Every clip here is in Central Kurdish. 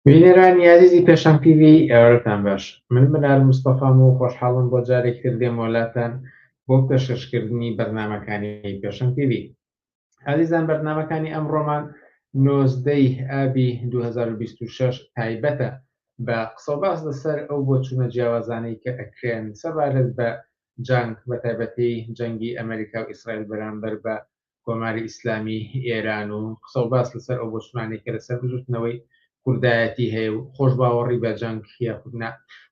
بینەرانی ئازیزی پێشەنگ تیڤی ئێوارەتان باش من بنار مستەفام و خۆشحاڵم بۆ جارێکی تر دێمەوە لاتان بۆ پێشکەشکردنی بەرنامەکانی پێشەنگ تیڤی ئازیزان بەرنامەکانی ئەمڕۆمان نۆزدەی ئابی 2026 تایبەتە بە قسەوباس لەسەر ئەو بۆچوونە جیاوازانەی کە ئەکرێن سەبارەت بە جەنگ بە تایبەتی جەنگی ئەمریکا و ئیسرائیل بەرامبەر بە کۆماری ئیسلامی ئێران و قسە و باس لەسەر ئەو بۆچونانەی کە لەسەر بزوتنەوەی کوردایەتی هەیە و خۆشباوەڕی بە جەنگ یاخود نا.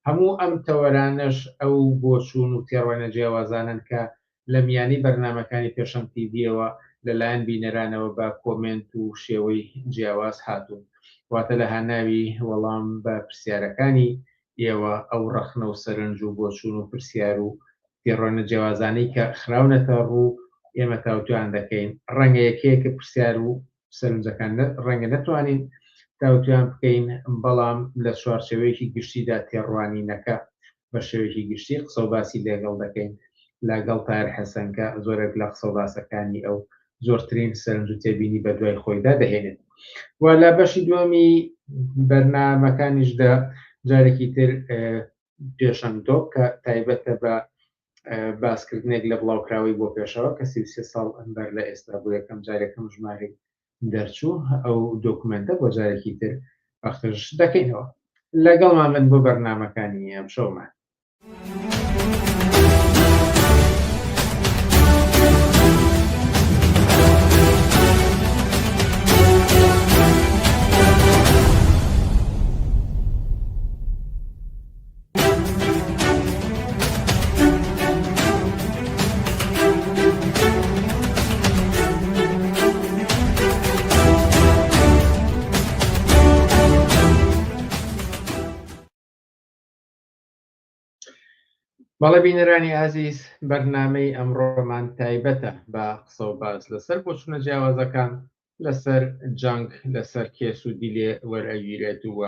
هەموو ئەم تەوەرانەش ئەو بۆچوون و تێڕوانینە جیاوازانەن کە لە میانەی بەرنامەکانی پێشەنگ تیڤییەوە لە لایەن بینەرانەوە بە کۆمێنت و شێوەی جیاواز هاتوون. واتە لە هاناوی وەڵام بە پرسیارەکانی ئێوە ئەو ڕەخنە و سەرنج و بۆچوون و پرسیار و تێڕوانینە جیاوازانەی کە خراونەتە ڕوو ئێمە تاوتوێیان دەکەین. ڕەنگە یەکەیەکە پرسیار و سەرنجەکان ڕەنگە نەتوانین تاوتوێیان بکەین، بەڵام لە چوارچێوەیەکی گشتیدا تێڕوانینەکە بە شێوەیەکی گشتی قسە و باسی لەگەڵ دەکەین لەگەڵ تاهیر حەسەن کە زۆرێک لە قسە و باسەکانی ئەو زۆرترین سەرنج و تێبینی بە دوای خۆیدا دەهێنێت و لە بەشی دووەمی بەرنامەکانیشدا جارێکی تر پێشەنگ دۆک کە تایبەتە بە باسکردنێک لە بڵاوکراوەی بۆ پێشەوە کە 33 ساڵ بەر لە ئێستا بۆ یەکەم جارێکم ژمارەی دەرچوو ئەو دۆکومێنتە بۆ جارێکی تر پەخش دەکەینەوە لەگەڵمان بن بۆ بەرنامەکانی ئەم شەومان. بەڵێ بینەرانی ئازیز بەرنامەی ئەمڕۆمان تایبەتە بە قسە و باس لەسەر بۆچونە جیاوازەکان لەسەر جەنگ لەسەر کێ سوودی لێ وەرئەگیرێت و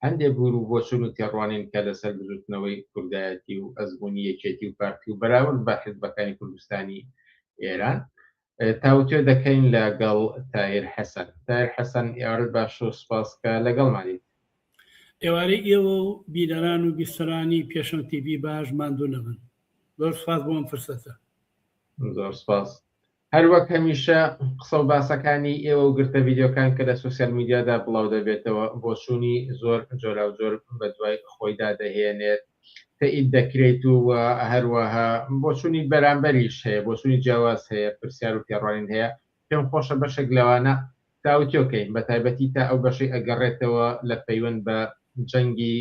هەندێ بور و بۆچون و تێڕوانین کە لەسەر بزوتنەوەی کوردایەتی و ئەزمونی یەکێتی و پارتی و بەراورد بە حزبەکانی کوردستانی ئێران تاوتوێ دەکەین لەگەڵ تایر حەسەن. تایر حەسەن ئێوارەت باش و سوپاس کە لەگەڵمانیت. ئێوارەی ئێوە و بینەران و بیسەرانی پێشەنگ تیڤی باش ماندوو نەبن. زۆر سوپاس بۆ ئەم فرسەتە. زۆر سوپاس. هەروەک هەمیشە قسە و باسەکانی ئێوە و گرتە ڤیدیۆکان کە لە سۆسیال میدیادا بڵاو دەبێتەوە بۆچوونی زۆر جۆراوجۆر بەدوای خۆیدا دەهێنێت، تەئید دەکرێت و هەروەها بۆچوونی بەرامبەریش هەیە، بۆچوونی جیاواز هەیە، پرسیار و تێڕوانین هەیە، پێم خۆشە بەشێک لەوانە تاوتوێ کەین، بەتایبەتی تا ئەو بەشەی ئەگەڕێتەوە لە پەیوەند بە جەنگی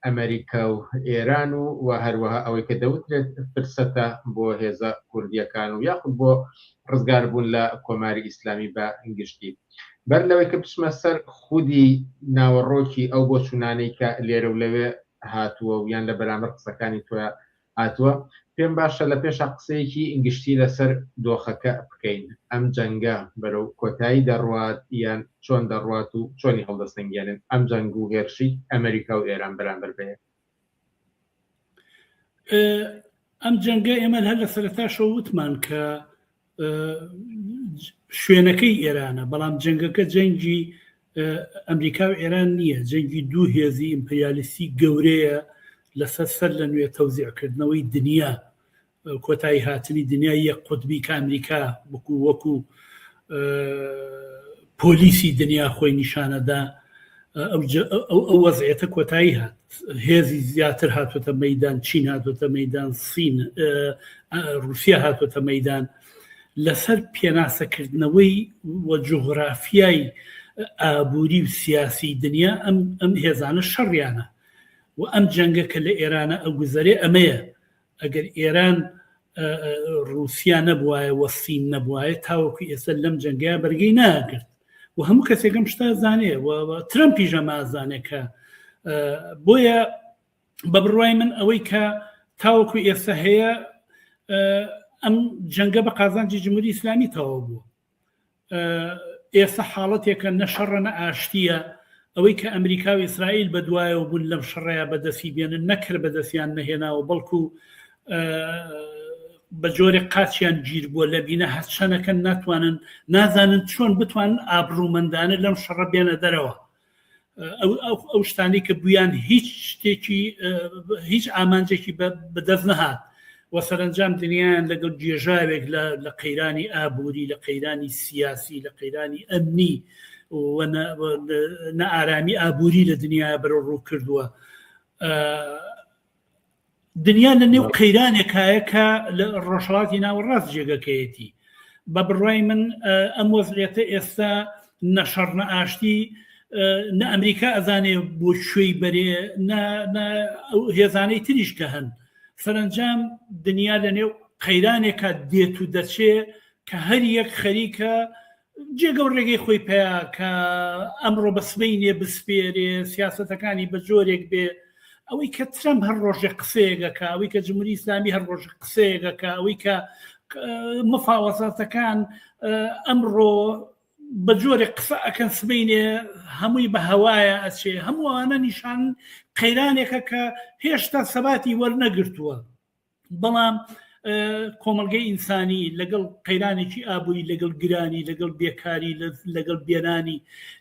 ئەمەریکا و ئێران و و هەروەها ئەوەی کە دەوترێت فرسەتە بۆ هێزە کوردییەکان و یاخود بۆ ڕزگاربوون لە کۆماری ئیسلامی بە گشتی. بەر لەوەی کە بچمە سەر خودی ناوەڕۆکی ئەو بۆچوونانەی کە لێرە و لەوێ هاتووە و یان لە بەرامبەر قسەکانی تۆیا هاتووە، پێم باشە لە پێشا قسەیەکی گشتی لەسەر دۆخەکە بکەین، ئەم جەنگە بەرەو کۆتایی دەڕوات یان چۆن دەڕوات و چۆنی هەڵدەسەنگێنن ئەم جەنگ و هێرشی ئەمەریکا و ئێران بەرامبەر بە یەک؟ ئەم جەنگە ئێمە هەر لە سەرەتاشەوە وتمان کە شوێنەکەی ئێرانە، بەڵام جەنگەکە جەنگی ئەمریکا و ئێران نییە، جەنگی دوو هێزی ئیمپریالیستی گەورەیە لەسەر سەر لە نوێ تەوزیعکردنەوەی دنیا، کۆتایی هاتنی دنیای یەک قوتبی کە ئەمریکا وەکو وەکو پۆلیسی دنیا خۆی نیشانەدا ئەو وەزعێتە کۆتایی هات هێزی زیاتر هاتوتە مەدان چین هاتوتە مەدان سین رووسیا هاتوتە مەدان لەسەر پێناسەکردنەوەی و جوغرافیای ئابووری و سیاسی دنیا ئەم ئەم هێزانە شەڕیانە و ئەم جەنگە کە لە ئێرانە ئەگوزەرێ ئەمەیە ئەگەر ئێران ڕووسیا نەبوایە و سین نەبوایە تاوەکو ئێستا لەم جەنگەیە بەرگەی ناگرت و هەموو کەسێک ئەم شتە زانێ و ترەمپیش ئەمە ئەزانێ کە بۆیە بە بڕوای من ئەوەی کە تاوەکو ئێستا هەیە ئەم جەنگە بە قازانجی جمهوری ئیسلامی تەواو بووە ئێستا حاڵەتێکە نە شەڕە نە ئاشتییە، ئەوەی کە ئەمریکا و ئیسرائیل بەدوایەوە بوون لەم شەڕەیا بەدەستی بێنن نەک هەر بەدەستیان نەهێناوە بەڵکو بە جۆرێک قاچیان گیر بووە لە بینە هەرچەنەکەن ناتوانن نازانن چۆن بتوانن ئابڕوومەندانە لەم شەڕە بێنە دەرەوە. ئەو شتانەی کە بوویان هیچ شتێکی هیچ ئامانجێکی بەدەست نەهات و سەرنجام دنیایان لەگەڵ گێژاوێک لە قەیرانی ئابووری لە قەیرانی سیاسی لە قەیرانی ئەمنی و نەئارامی ئابووری لە دنیا بەرەو ڕوو کردووە. دنیا لە نێو قەیرانێکایە کە لە ڕۆژهەڵاتی ناوەڕاست جێگەکەیەتی. بە بڕوای من ئەم وەزعیەتە ئێستا نە شەڕ نە ئاشتی نە ئەمریکا ئەزانێ بۆ کوێی بەرێ نە ئەو هێزانەی تریش کە هەن. سەرەنجام دنیا لە نێو قەیرانێکا دێت و دەچێ کە هەر یەک خەریکە جێگە و ڕێگەی خۆی پیا کە ئەمڕۆ بە سبەینێ بسپێرێ سیاسەتەکانی بە جۆرێک بێ ئەوەی کە ترەمپ هەر ڕۆژێک قسەیەکەکە ئەوەی کە جمهوری ئیسلامی هەر ڕۆژ قسەیەکەکە ئەوەی کە مفاوەزاتەکان ئەمڕۆ بە جۆرێک قسە ئەکەن سبینێ هەمووی بە هەوایە ئەچێ هەمووانە نیشان قەیرانێکە کە هێشتا سەباتی وەرنەگرتووە بەڵام کۆمەڵگەی ئینسانی لەگەڵ قەیرانێکی ئابووری لەگەڵ گرانی لەگەڵ بێکاری لەگەڵ بێنانی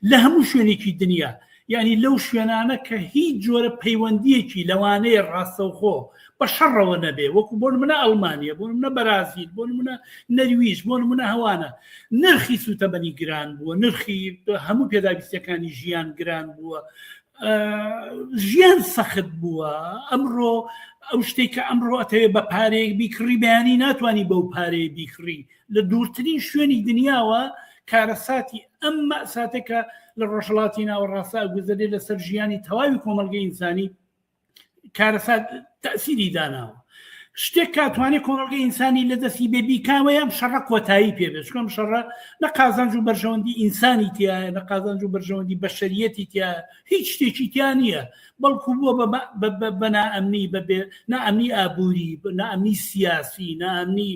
لە هەموو شوێنێکی دنیا یعنی لەو شوێنانە کە هیچ جۆرە پەیوەندیەکی لەوانەیە ڕاستەوخۆ بە شەڕەوە نەبێ وەکو بۆ منە ئەڵمانیا بۆ منە بەرازیل بۆ منە نەرویج بۆ منە هەوانە نرخی سوتەمەنی گران بووە نرخی هەموو پێداویستەکانی ژیان گران بووە ژیان سەخت بووە ئەمڕۆ ئەو شتێک کە ئەمڕۆ ئەتەوێ بە پارەیەک بیکڕی بەیانی ناتوانانی بەو پارەیە بیکڕی لە دوورترین شوێنی دنیاوە کارەساتی ئەم مەساتێکە لە ڕۆژهڵاتی ناوەڕاستە گوزەرێ لەسەر ژیانی تەواوی کۆمەلگەی ئینسانی کارەسات تەسیری داناوە شتێک کاتوانێت کۆمەڵگەی ئینسانی لە دەستی بێ بیکاوە ئەم شەڕە کۆتایی پێ بێت چکەم شەڕە نە قازانج و بەرژەوەندی ئینسانی تایە نە قازانج و بەرژەوەندی بەشەریەتی تیا هیچ شتێکی تیا نییە بەڵکو بووە بە نائەمنی بەبێ نائەمنی ئابووری نائەمنی سیاسی نائەمنی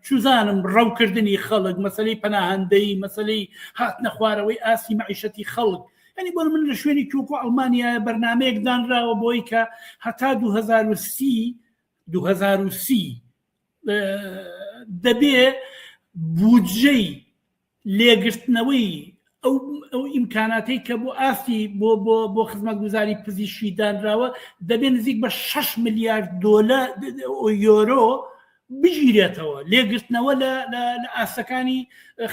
چزانم ڕەوکردنی خەڵک مەسلەی پەناهەندەی مەسلەی هاتنە خوارەوەی ئاستی مەعیشەتی خەڵک یانی بۆ من لە شوێنی کۆکۆ ئەڵمانیا بەرنمەیەک دانراوە بۆی کە هەتا 2030 2030 دەبێ بودجەی لێگرتنەوەی ئەو ئەو ئیمکاناتەی کە بۆ ئاستی بۆ بۆ بۆ خزمەتگوزاری پزیشکی دانراوە دەبێ نزیک بە 6 میلیارد دۆلار یۆرۆ بگیرێتەوە، لێگرتنەوە لە لە ئاستەکانی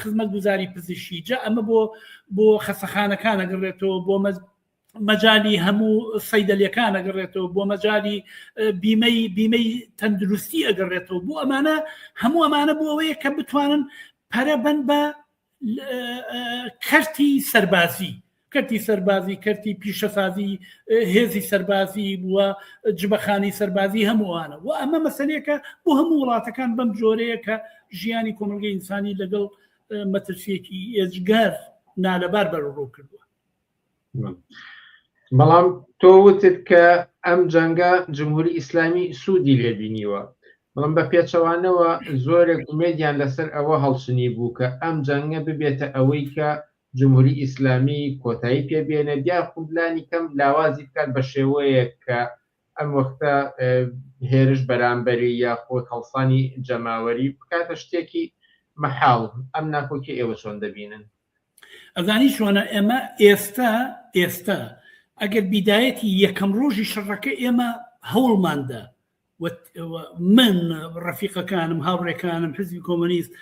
خزمەتگوزاری پزیشکی، جا ئەمە بۆ بۆ خەسەخانەکان ئەگەڕێتەوە، بۆ مەجالی هەموو سەیدەلیەکان ئەگەڕێتەوە، بۆ مەجالی بیمەی بیمەی تەندروستی ئەگەڕێتەوە، بۆ ئەمانە هەموو ئەمانە بۆ ئەوەیە کە بتوانن پەرە بەن بە کەرتی سەربازی کەرتی سەربازی کەرتی پیشەسازی هێزی سەربازی بووە جبەخانی سەربازی هەمووانە و ئەمە مەسەلەیەکە بۆ هەموو وڵاتەکان بەم جۆرەیە کە ژیانی کۆمەڵگەی ئینسانی لەگەڵ مەترسیەکی ئێجگار نالەبار بەرەوڕوو کردووە. بەڵام تۆ وتت کە ئەم جەنگە جمهوری ئیسلامی سوودی لێ بینیوە بەڵام بە پێچەوانەوە زۆرێک ئومێدیان لەسەر ئەوە هەڵچنی بوو کە ئەم جەنگە ببێتە ئەوەی کە جمهوری ئیسلامی کۆتایی پێ بێنێت یاخود لانی کەم لاوازی بکات بە شێوەیەک کە ئەم وەختە هێرش بەرامبەری یاخود هەڵسانی جەماوەری بکاتە شتێکی مەحاڵ ئەم ناکۆکی ئێوە چۆن دەبینن؟ ئەزانی چۆنە ئێمە ئێستا ئێستا ئەگەر بیدایەتی یەکەم ڕۆژی شەڕەکە ئێمە هەوڵماندا من ڕەفیقەکانم هاوڕێکانم حزبی کۆمۆنیست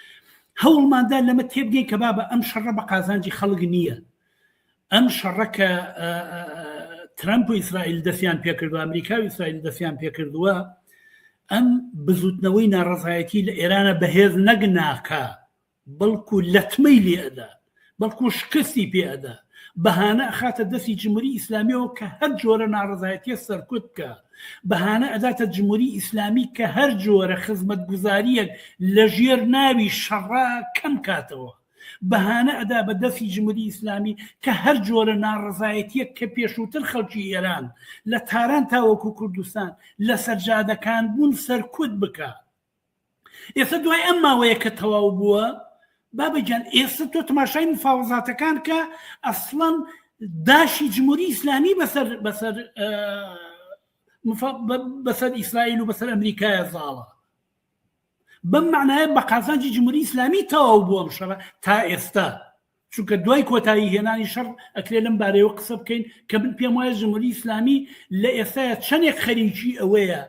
هەوڵماندا لەمە تێبگەین کە بابە ئەم شەڕە بە قازانجی خەڵک نییە ئەم شەڕە کە ترەمپ و ئیسرائیل دەستیان پێکردووە ئەمریکا و ئیسرائیل دەستیان پێکردووە ئەم بزوتنەوەی ناڕەزایەتی لە ئێرانە بەهێز نەک ناکا بەڵکو لەتمەی لێ ئەدا، بەڵکو شکستی پێ ئەدا، بەهانە ئەخاتە دەستی جمهوری ئیسلامیەوە کە هەر جۆرە ناڕەزایەتیە سەرکوت بکا، بەهانە ئەداتە جمهوری ئیسلامی کە هەر جۆرە خزمەتگوزاریەک لە ژێر ناوی شەڕا کەم کاتەوە، بەهانە ئەدا بە دەستی جمهوری ئیسلامی کە هەر جۆرە ناڕەزایەتیەک کە پێشووتر خەڵکی ئێران لە تاران تاوەکو کوردستان لەسەر جادەکان بوون سەرکوت بکا. ئێستا دوای ئەم ماوەیە کە تەواو بووە بابە گیان ئێستا تۆ تەماشای مفاوەزاتەکان کە ئەسڵەن داشی جمهوری ئیسلامی بەسەر بەسەر بەسەر ئیسرائیل و بەسەر ئەمریکایە زاڵە بەم معنایە بە قازانجی جمهوری ئیسلامی تەواو بووە ئەم شەڕە تا ئێستا. چونکە دوای کۆتایی هێنانی شەڕ ئەکرێ لەم بارەیەوە قسە بکەین کە من پێم وایە جمهوری ئیسلامی لە ئێستایا چەندێک خەریکی ئەوەیە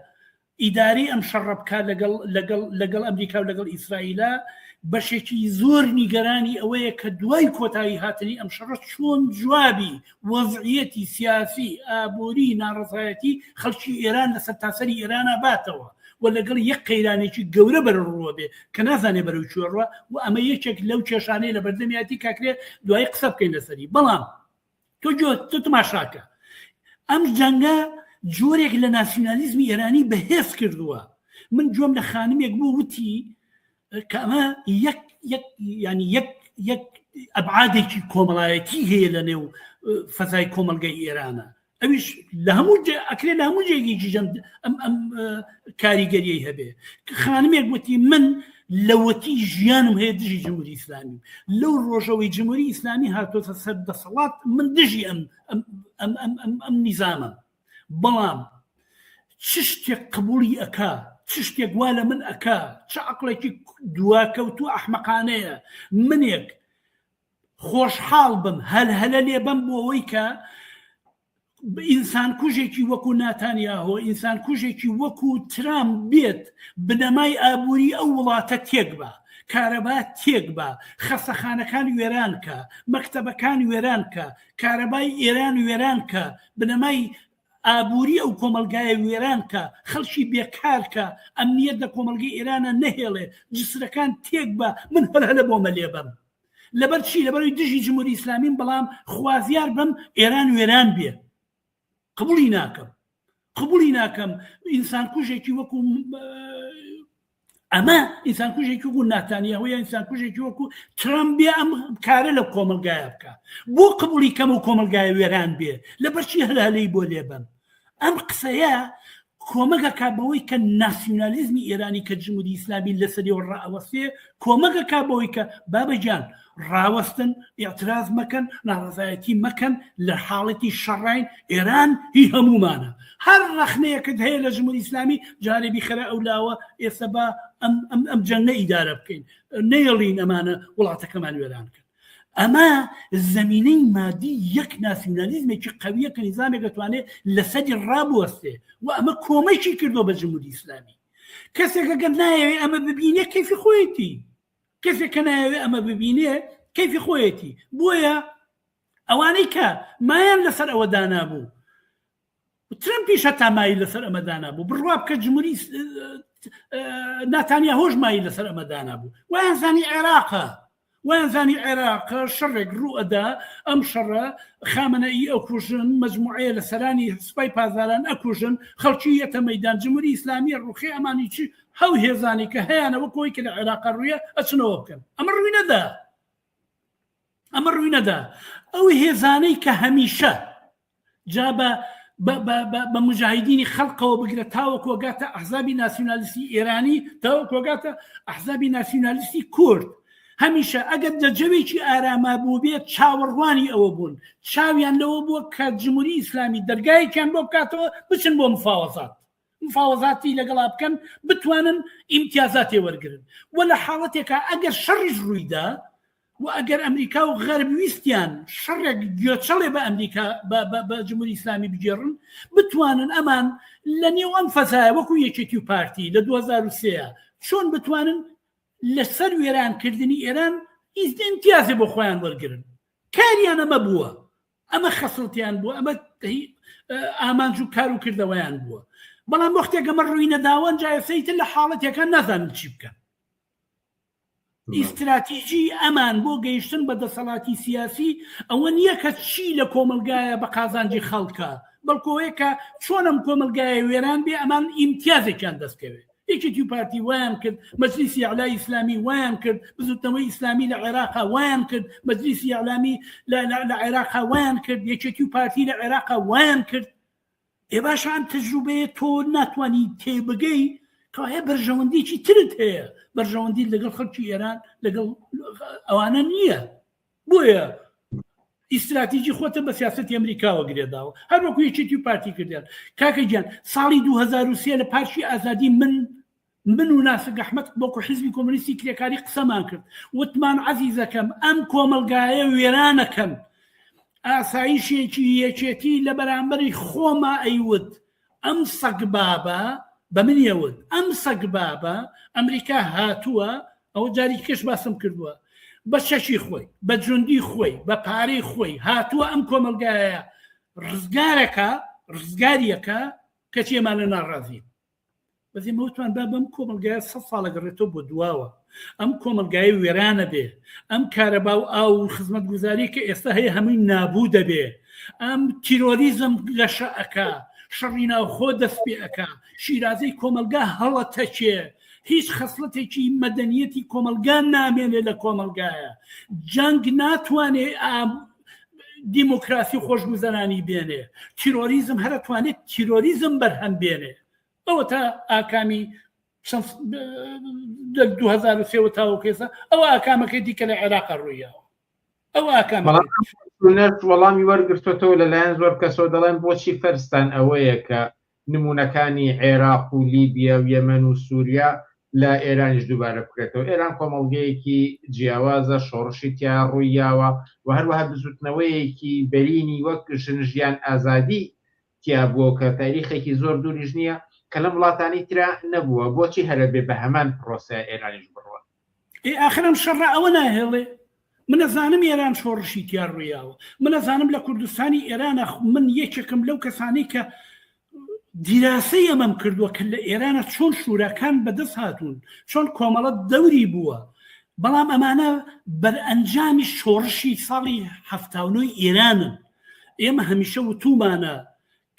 ئیدارەی ئەم شەڕە بکات لەگەڵ لەگەڵ لەگەڵ ئەمریکا و لەگەڵ ئیسرائیلا بەشێکی زۆر نیگەرانی ئەوەیە کە دوای کۆتایی هاتنی ئەم شەڕە چۆن جوابی وەزعیەتی سیاسی ئابووری ناڕەزایەتی خەڵکی ئێران لە سەرتاسەری ئێرانە باتەوە و لەگەڵ یەک قەیرانێکی گەورە بەرەوڕووە بێ کە نازانێ بەرەو کوێ ڕوا و ئەمە یەکێک لەو کێشانەی لە بەردەمیاتی کاکرێ دوایی قسە بکەین لەسەری بەڵام تۆ گوێ تۆ تماشاکە ئەم جەنگە جۆرێک لە ناسیونالیزمی ئێرانی بەهێز کردووە من گوێم لە خانمێک بوو وتی کە ئەمە یەک یەک ینی یەک یەک ئەبعادێکی کۆمەڵایەتی هەیە لە نێو فەزای کۆمەلگەی ئێرانە ئەویش لە هەموو ئەکرێ لە هەموو جێگەیەکی جەم ئەم ئەم کاریگەریی هەبێ خانمێک وتی من لەوەتی ژیانم هەیە دژی جمهوری ئیسلامی لەو ڕۆژەوەی جمهوری ئیسلامی هاتۆتە سەر دەسەڵات من دژی ئەم ئەم ئەم ئەم ئەم ئەم نیزامم بەڵام چ شتێک قبوڵی ئەکا چ شتێک وا لە من ئەکا چ عقلێکی دواکەوتو ئەحمەقانەیە منێک خۆشحاڵ بم هەلهەلە لێ بەم بۆ ئەوەی کە ئینسان کوژێکی وەکو ناتانیاهۆ ئینسان کوژێکی وەکو ترامپ بێت بنەمای ئابووری ئەو وڵاتە تێک بە کارەبا تێک بە خەسەخانەکان وێران کە مەکتەبەکان وێران کە کارەبای ئێران وێران کە بنەمای ئابووری ئەو کۆمەڵگایە وێران کە خەڵکی بێکار کە ئەمنیەت لە کۆمەڵگەی ئێرانە نەهێڵێ جسرەکان تێک بە من هەلهەلە بۆمە لێبەم لەبەر چی لەبەرەوەی دژی جمهوری ئیسلامیم بەڵام خوازیار بم ئێران وێران بێ قبولی ناکەم قبولی ناکەم ئینسان کوژێکی وەکو ئەمە ئینسان کوژێکی وەکو ناتانیاهۆ یا ئینسان کوژێکی وەکو ترامپ بێ ئەم کارە لە کۆمەلگایە بکە بۆ قبولی کەم و کۆمەلگای وێران بێ لەبەر چی هەلهەلەی بۆ لێبەم ئەم قسەیە کۆمەک ئەکا بەوەی کە ناسیونالیزمی ئێرانی کە جمهوری ئیسلامی لەسەریەوە ڕائەوەستێ کۆمەک ئەکا بەوەی کە بابە گیان ڕاوەستن ئیعتراز مەکەن ناڕەزایەتی مەکەن لە حاڵەتی شەڕاین ئێران هی هەموومانە هەر ڕەخنەیەکت هەیە لە جمهوری ئیسلامی جارێ بیخەرە ئەو لاوە ئێستا با ئەم ئەم ئەم جەنگە ئیدارە بکەین نەیەڵین ئەمانە وڵاتەکەمان وێران کەن ئەمە زەمینەی مادی یەک ناسیونالیزمێکی قەویە کە نیزامێک دەتوانێت لەسەری ڕابوەستێ و ئەمە کۆمەکی کردووە بە جمهوری ئیسلامی. کەسێک ئەگەر نایەوێ ئەمە ببینێ کەیفی خۆیەتی. کەسێک کە نایەوێ ئەمە ببینێ کەیفی خۆیەتی. بۆیە ئەوانەی کە مایان لەسەر ئەوە دانابوو ترەمپیش هەتا مای لەسەر ئەمە دانابوو بڕوا بکە جمهوری ناتانیاهۆش مای لەسەر ئەمە دانابوو وایان زانی عێراقە وایان زانی عێراق شەڕێک ڕوو ئەدا ئەم شەڕە خامنەئی ئەکوژن مجموعەیە لە سەرانی سوپای پاسداران ئەکوژن خەڵکی یەتە مەدان جمهوری ئیسلامیە ڕوخێ ئەمانی چی هەو هێزانی کە هەیانە وەکۆی کە لە عێراق ڕوویە ئەچنەوە بکەن ئەمە ڕووی نەدا ئەمە ڕووی نەدا ئەو هێزانەی کە هەمیشە جا بە بە موجاهیدینی خەڵقەوە بگرە تاوەکو ئەگاتە ئەحزابی ناسیونالیستی ئێرانی تاوەکو ئەگاتە ئەحزابی ناسیونالیستی کورد هەمیشە ئەگەر لە جەوێکی ئاراما بووبێت چاوەڕوانی ئەوە بوون چاویان لەوە بووە کە جمهوری ئیسلامی دەرگایەکیان بۆ بکاتەوە بچن بۆ مفاوەزات مفاوەزاتی لەگەڵا بکەن بتوانن ئیمتیازاتێ وەرگرن و لە حاڵەتێکا ئەگەر شەڕیش ڕوویدا و ئەگەر ئەمریکا و غەرب ویستیان شەڕێک گوێچەڵێ بە ئەمریکا بە جمهوری ئیسلامی بگێڕن بتوانن ئەمان لە نێو ئەم فەزایە وەکو یەکێتی و پارتی لە 2023 چۆن بتوانن لەسەر وێرانکردنی ئێران ئیمتیازێ بۆ خۆیان وەرگرن کاریان ئەمە بووە ئەمە خەسڵتیان بووە ئەمە ئامانج و کار و کردەوەیان بووە بەڵام وەختێک ئەمە ڕووی نەداوە ئینجا ئێستا لە حاڵەتێکان نازانن چی بکەن ئیستراتیژی ئەمان بۆ گەیشتن بە دەسەڵاتی سیاسی ئەوە نییە کە چی لە کۆمەلگایە بە قازانجی خەڵکە بەڵکۆیە کە چۆن ئەم کۆمەلگایە وێران بێ ئەمان ئیمتیازێکیان دەستکەوێت یەکێتی و پارتی وایان کرد، مەجلیسی ئیعلای ئیسلامی وایان کرد، بزوتنەوەی ئیسلامی لە عێراقا وایان کرد، مەجلیسی ئیعلامی لە عێراقا وایان کرد، یەکێتی و پارتی لە عێراقا وایان کرد. ئێ باشە ئەم تەجروبەیە تۆ ناتوانی تێبگەی کەوایە بەرژەوەندیی ترت هەیە، بەرژەوەندیت لەگەڵ خەڵکی ئێران لەگەڵ ئەوانە نییە. بۆیە ئیستراتیجی خۆتە بە سیاسەتی ئەمریکاوە گرێداوە هەر وەکو یەکێتی و پارتی کردیان کاکە گیان ساڵی 2023 لە پارکی ئازادی من من و ناسک ئەحمەد وەکو حیزبی کۆمۆنیستی کرێکاری قسەمان کرد وتمان عەزیزەکەم ئەم کۆمەڵگایە وێرانەکەن ئاسایشێکی یەکێتی لە بەرامبەری خۆما ئەیوت ئەم سەگبابە بە منی ئەوت ئەم سەگبابە ئەمریکا هاتووە ئەوە جاری کەش باسم کردووە بە چەکی خۆی بە جوندی خۆی بە پارەی خۆی هاتووە ئەم کۆمەلگایە ڕزگارەکە ڕزگاریەکە کەچی ئەمانە ناڕازین بەس ئێمە وتمان با بەم کۆمەڵگایە سە ساڵە گەڕێتەوە بۆ دواوە ئەم کۆمەڵگایە وێرانە بێ ئەم کارەبا و ئاو و خزمەتگوزاری کە ئێستا هەیە هەمووی نابوو دەبێ ئەم تیرۆریزم گەشە ئەکا شەڕی ناوخۆ دەست پێ ئەکا شیرازەی کۆمەلگا هەڵەتەکێ هیچ خەسڵەتێکی مەدەنیەتی کۆمەلگا نامێنێ لە کۆمەلگایە جەنگ ناتوانێ دیموکراسی و خۆشگوزەرانی بێنێ تیرۆریزم هەرە توانێت تیرۆریزم بەرهەم بێنێ ئەوە تا ئاکامی 2003 تاوەکو ئێستا ئەوە ئاکامەکەی دیکە لە عێراق ڕوویاوە ئەو ئاکام وەڵامی وەرگرتوتەوە لەلایەن زۆر کەسەوە دەڵێن بۆچی فەرستان ئەوەیە کە نموونەکانی عێراق و لیبیا و یەمەن و سووریا لە ئێرانیش دووبارە بکرێتەوە. ئێران کۆمەڵگەیەکی جیاوازە، شۆڕشی تیا ڕووی یاوە و هەروەها بزووتنەوەیەکی بەرینی وەک ژن ژیان ئازادی تیا بووە کە تاریخێکی زۆر دووریش نییە کە لەم وڵاتانەی ترا نەبووە. بۆچی هەر ئەبێ بە هەمان پرۆسەیا ئێرانیش بڕوات؟ ئێ ئاخر ئەم شەڕە ئەوە ناهێڵێ. من ئەزانم ئێران شۆڕشی تیا ڕوویاوە، من ئەزانم لە کوردستانی ئێرانە من یەکێکم لەو کەسانەی کە دیراسەی ئەمەم کردووە کە لە ئێرانە چۆن شوراکان بەدەست هاتوون، چۆن کۆمەڵە دەوری بووە، بەڵام ئەمانە بەرئەنجامی شۆڕشی ساڵی 79 ئێرانن. ئێمە هەمیشە وتومانە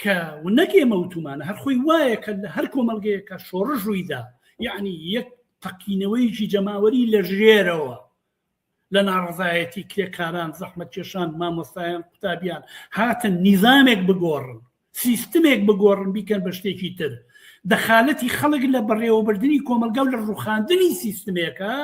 کە و نەک ئێمە وتومانە هەر خۆی وایە کە لە هەر کۆمەڵگەیەکە شۆڕش ڕوویدا یعنی یەک تەقینەوەیەکی جەماوەری لە ژێرەوە لە ناڕەزایەتی کرێکاران، زەحمەتکێشان، مامۆستایان، قوتابیان هاتن نیزامێک بگۆڕن، سیستمێک بگۆڕن بیکەن بە شتێکی تر. دەخالەتی خەڵک لە بەڕێوەبردنی کۆمەڵگا و لە ڕووخاندنی سیستمێکە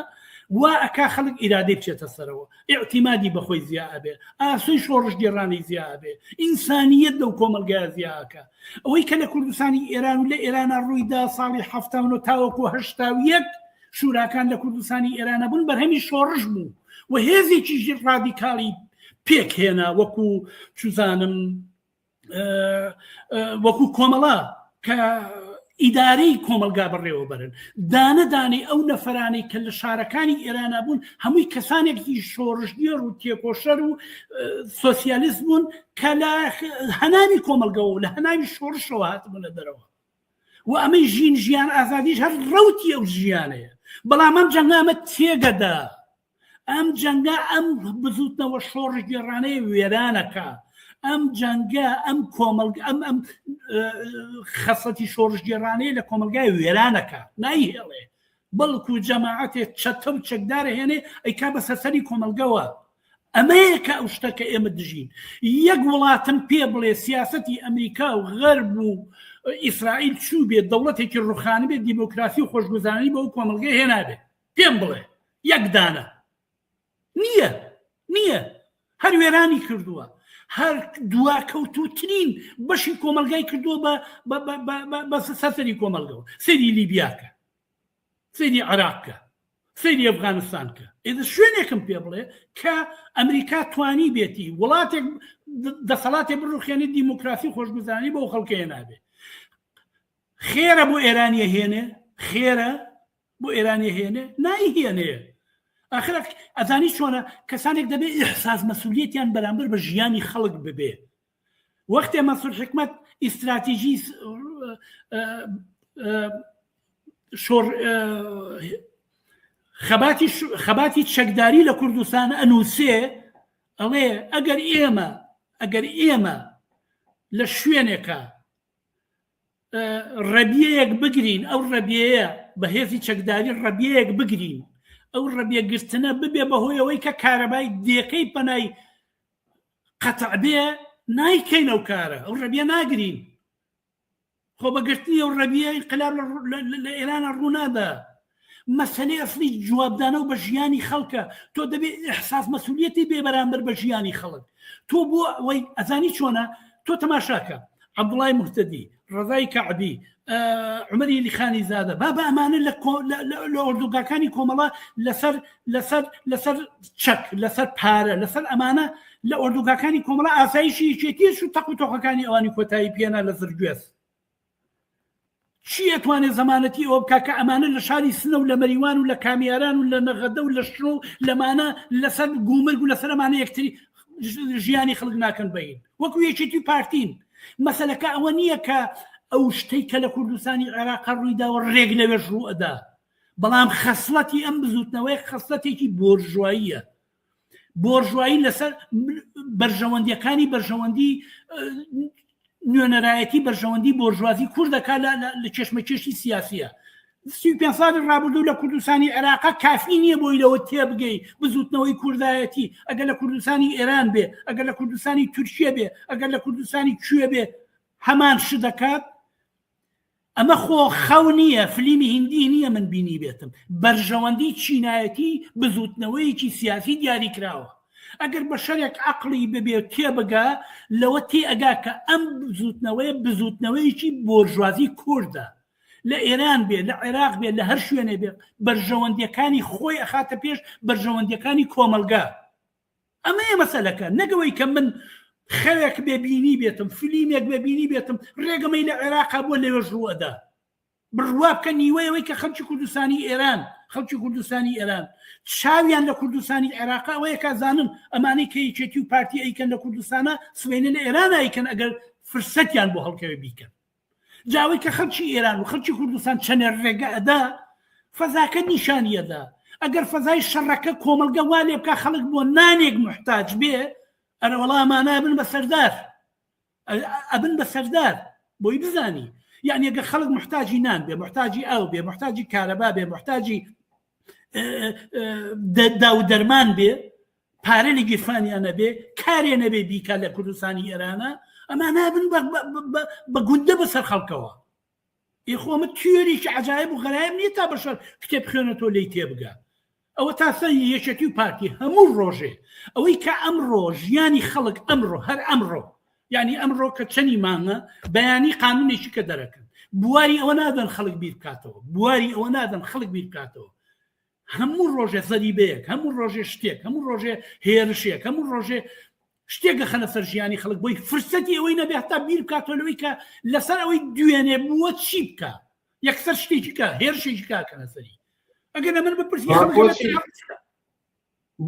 وا ئەکا خەڵک ئیرادەی بچێتە سەرەوە، ئیعتیمادی بە خۆی زیا ئەبێ، ئاسۆی شۆڕشگێڕانەی زیا ئەبێ، ئینسانییەت لەو کۆمەڵگایە زیا ئەکا. ئەوەی کە لە کوردستانی ئێران و لە ئێرانا ڕووی دا ساڵی 79 تاوەکوو 81 شوراکان لە کوردستانی ئێرانە بوون بەرهەمی شۆڕش بوو و هێزێکی ڕادیکاڵی پێکهێنا وەکو چزانم وەکو کۆمەڵە کە ئیدارەی کۆمەلگا بەڕێوەبەرن دانە دانەی ئەو نەفرانەی کە لە شارەکانی ئێرانە بوون هەمووی کەسانێکی شۆڕشگێڕ و تێکۆشەر و سۆسیالیست بوون کە لە هەناوی کۆمەلگەوە لە هەناوی شۆڕشەوە هاتبوونە دەرەوە و ئەمەی ژین ژیان ئازادیش هەر ڕەوتی ئەو ژیانەیە بەڵام ئەم جەنگە ئەمە تێگەدا ئەم جەنگە ئەم بزوتنەوە شۆڕشگێڕانەیە وێرانەکە ئەم جەنگە ئەم کۆمەڵگ ئەم ئەم خەسەتی شۆڕشگێڕانەیە لە کۆمەلگای وێرانەکە نایهێڵێ بەڵکو جەماعەتێ چەتە و چەکدار هێنێ ئەیکا بە سەرسەری کۆمەڵگەوە ئەمەیە کە ئەو شتە کە ئێمە دژین یەک وڵاتم پێ بڵێ سیاسەتی ئەمریکا و غەرب و ئیسرائیل چوو بێت دەوڵەتێکی ڕوخانی بێت دیموکراسی و خۆشگوزارانی بۆ کۆمەڵگەی هێنابێت پێم بڵێ یەک دانە نییە نییە هەر وێرانی کردووە هەر دواکەوتوترین بەشی کۆمەلگای کردووە بە سەرسەری کۆمەلگەوە سەیری لیبیاکە سەیری عراق کە سەیری ئەفغانستان کە ئێدە شوێنێکم پێ بڵێ کە ئەمریکا توانی بێتی وڵاتێک دەسەڵاتێ بڕوخێنی دیموکراسی خۆشگوزانی بۆ خەڵکەیە نابێ خێرە بۆ ئێرانیە هێنێ خێرە بۆ ئێرانیە هێنێ نایهێنێ ئاخر ئەزانی چۆنە کەسانێک دەبێ ئیحساس مەسولیەتیان بەرامبەر بە ژیانی خەڵک ببێ وەختێ مەسعود حکمەت ئیستراتیژی شۆڕ خەباتی خەباتی چەکداری لە کوردستان ئەنووسێ ئەڵێ ئەگەر ئێمە ئەگەر ئێمە لە شوێنێکە ڕەبیەیەک بگرین ئەو ڕەبیەیە بە هێزی چەکداری ڕەبیەیەک بگرین ئەو ڕەبیە گرتنە ببێ بەهۆی ئەوەی کە کارەبای دێکەی پەنای قەتع بێ نایکەین ئەو کارە ئەو ڕەبیە ناگرین خۆ بەگرتنی ئەو ڕەبیە ئینقلاب لە ئێرانە ڕوونادا مەسەلەی ئەسلی جوابدانەوە بە ژیانی خەڵکە تۆ دەبێت ئیحساس مەسولیەتی بێ بەرامبەر بە ژیانی خەڵک تۆ بۆ ئەوەی ئەزانی چۆنە تۆ تەماشاکە. عەبدوڵای موهتەدی، ڕەزای کەعبی، عومەری ئیلخانی زادە، بابە ئەمانە لە لە ئۆردوگاکانی کۆمەڵە لەسەر لەسەر لەسەر چەک، لەسەر پارە، لەسەر ئەمانە لە ئۆردوگاکانی کۆمەڵە ئاسایشی یەکێتیش و تەق و تۆقەکانی ئەوانی کۆتایی پێنا لە زرگوێز. چی ئەتوانێ زەمانەتی ئەوە بکا کە ئەمانە لە شاری سنە و لە مەریوان و لە کامیاران و لە نەغەدە و لە شنۆ و لەمانە لەسەر گومرگ و لەسەر ئەمانە یەکتری ژیانی خەڵک ناکەن بەین وەکو یەکێتی و پارتین مەسەلەکە ئەوە نییە کە ئەو شتەی کە لە کوردستانی عێراق ڕوویداوە ڕێک لەوێش ڕوو ئەدا بەڵام خەسڵەتی ئەم بزوتنەوەی خەسڵەتێکی بۆرژواییە بۆرژوایی لەسەر بەرژەوەندیەکانی بەرژەوەندی نوێنەرایەتی بەرژەوەندی بۆرژوازی کورد دەکات لە کێشمەکێشی سیاسیە 35 ساڵی ڕابردوو لە کوردستانی عێراقا کافی نییە بۆی لەوە تێبگەی بزوتنەوەی کوردایەتی ئەگەر لە کوردستانی ئێران بێ ئەگەر لە کوردستانی تورکیە بێ ئەگەر لە کوردستانی کوێ بێ هەمان شت دەکات ئەمە خۆ خەو نییە، فلیمی هیندی نییە من بینیبێتم، بەرژەوەندی چینایەتی بزووتنەوەیەکی سیاسی دیاریکراوە. ئەگەر بەشەرێک عەقڵی ببێ و تێبگا، لەوە تێئەگا کە ئەم بزووتنەوەیە بزووتنەوەیەکی بۆرژوازی کوردە. لە ئێران بێ، لە عێراق بێ، لە هەر شوێنێ بێ، بەرژەوەندییەکانی خۆی ئەخاتە پێش بەرژەوەندییەکانی کۆمەڵگا. ئەمەیە مەسەلەکە نەک ئەوەی کە من خەوێک بێ بینی بێتم فلیمێک بێ بینی بێتم ڕێگەمەی لە عێراقا بووە لەوێش ڕوو ئەدا بڕوا بکە نیوەی ئەوەی کە خەڵکی کوردستانی ئێران خەڵکی کوردستانی ئێران چاویان لە کوردستانی عێراق ئەوەیە کە زانن ئەمانەی کە یەکێتی و پارتی ئەیکەن لە کوردستانە سبەینێ لە ئێران ئەیکەن ئەگەر فرسەتیان بۆ هەڵکەوێ بیکەن جا ئەوەی کە خەڵکی ئێران و خەڵکی کوردستان چەنێ ڕێگە ئەدا فەزاکە نیشانی ئەدا ئەگەر فەزای شەڕەکە کۆمەڵگە وا لێ بکا خەڵک بۆ نانێک محتاج بێ ئەرە وەڵا ئەمانە ئەبن بە سەردار ئەبن بە سەردار بۆی بزانی یعنی ئەگەر خەڵک محتاجی نان بێ محتاجی ئاو بێ محتاجی کارەبا بێ محتاجی داو دەرمان بێ پارە لە گیرفانیان نەبێ کارێ نەبێ بیکا لە کوردستانی ئێرانە ئەما نابن بە گوندە بەسەر خەڵکەوە ئی خۆ ئەمە تیۆریکی عجایب و غەرایب نییە تا بەشەر کتێب خوێنێتەوە لێی تێبگا ئەوە تا سەر یەکێتی و پارتی هەموو ڕۆژێ ئەوەی کە ئەمڕۆ ژیانی خەڵک ئەمڕۆ هەر ئەمڕۆ یعنی ئەمڕۆ کە چەنی مانگە بەیانی قانونێکی کە دەرەکەن بواری ئەوە نادەن خەڵک بیر بکاتەوە بواری ئەوە نادەن خەڵک بیر بکاتەوە هەموو ڕۆژێ زەریبەیەک هەموو ڕۆژێ شتێک هەموو ڕۆژێ هێرشێک هەموو ڕۆژێ شتێک ئەخەنە سەر ژیانی خەڵک بۆی فرسەتی ئەوەی نەبێ هەتا بیر بکاتەوە لەوەی کە لەسەر ئەوەی دوێنێ بووە چی بکە یەکسەر شتێکی کە هێرشێکی کاکەنە سەری ئەگەر لە من بپرسی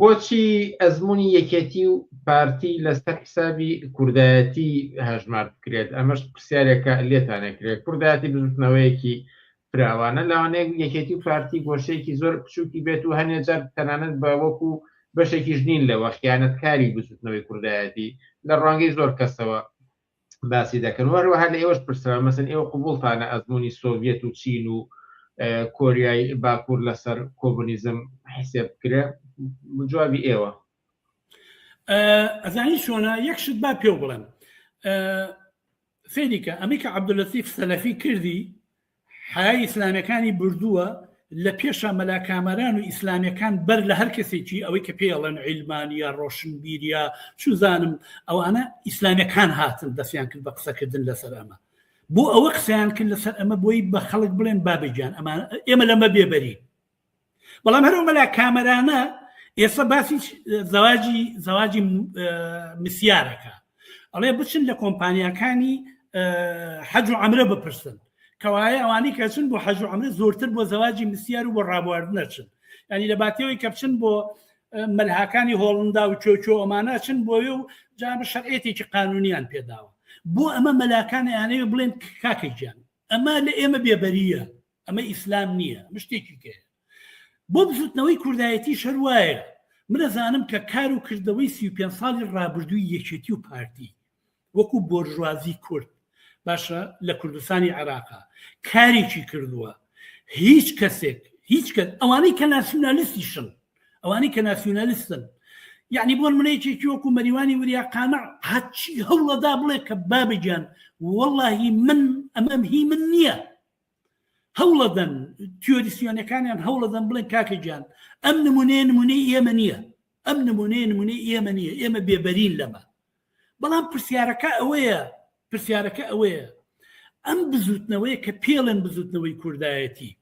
بۆچی ئەزموونی یەکێتی و پارتی لەسەر حسابی کوردایەتی هەژمار بکرێت؟ ئەمەش پرسیارێکە لێتان ئەکرێت. کوردایەتی بزوتنەوەیەکی فراوانە، لەوانەیە یەکێتی و پارتی گۆشەیەکی زۆر بچووکی بێت و هەنێ جار تەنانەت بە وەکو بەشێکیش نین لەوە خیانەتکاری بزوتنەوەی کوردایەتی لە ڕوانگەی زۆر کەسەوە باسی دەکەن و هەروەها لە ئێوەش پرسرا مەسەن ئێوە قبوڵتانە ئەزموونی سۆڤیەت و چین و کۆریای باکوور لەسەر کۆمۆنیزم حسێب بکرێ جوابی ئێوە ئەزانی چۆنە یەک شت با پێو بڵێم سەیریکە ئەمەی کە عەبدولەتیف سەلەفی کردی حەیای ئیسلامیەکانی بردووە لە پێشا مەلا کامەران و ئیسلامیەکان بەر لە هەر کەسێکی ئەوەی کە پێی ئەڵێن عیلمانیە ڕۆشنبیریە چوزانم ئەوانە ئیسلامیەکان هاتن دەستیان کرد بە قسەکردن لەسەر ئەمە بۆ ئەوە قسەیان کرد لەسەر ئەمە بۆی بە خەڵک بڵێن بابە گیان ئەمانە ئێمە لەمە بێبەرین بەڵام هەر ئەو مەلا کامەرانە ئێستا باسی زەواجی زەواجی مسیارەکە ئەڵێ بچن لە کۆمپانیاکانی حەج و عەمرە بپرسن کەوایە ئەوانەی کە چن بۆ حەج و عەمرە زۆرتر بۆ زەواجی مسیار و بۆ ڕابواردن ئەچن یعنی لە باتیەوەی کە بچن بۆ مەلهاکانی هۆڵندا و چۆچۆ ئەمانە چن بۆیە و جا شەرعێتێکی قانونیان پێداوە بۆ ئەمە مەلاکان ئەیانەوێ بڵێن کاکە گیان ئەمە لە ئێمە بێبەریە ئەمە ئیسلام نییە ئەمە شتێکی کەیە بۆ بزوتنەوەی کوردایەتیش هەر وایە من ئەزانم کە کار و کردەوەی 35 ساڵی ڕابردووی یەکێتی و پارتی وەکو بۆرژوازی کورد باشە لە کوردستانی عێراقا کارێکی کردووە هیچ کەسێک هیچ کەس ئەوانەی کە ناسیونالیستیشن ئەوانەی کە ناسیونالیستن یعنی بۆن منەیەکێکی وەکو مەریوانی وریا قانع هەرچی هەوڵەدا بڵێ کە بابە گیان وەڵاهی من ئەمەم هی من نییە هەوڵەدەن تیۆریسیۆنەکانیان هەوڵەدەن بڵێن کاکە گیان ئەم نمونەیە نمونەی ئێمە نییە ئەم نمونەیە نمونەی ئێمە نییە ئێمە بێبەرین لەمە بەڵام پرسیارەکە ئەوەیە. پرسیارەکە ئەوەیە ئەم بزوتنەوەیە کە پێڵێن بزوتنەوەی کوردایەتی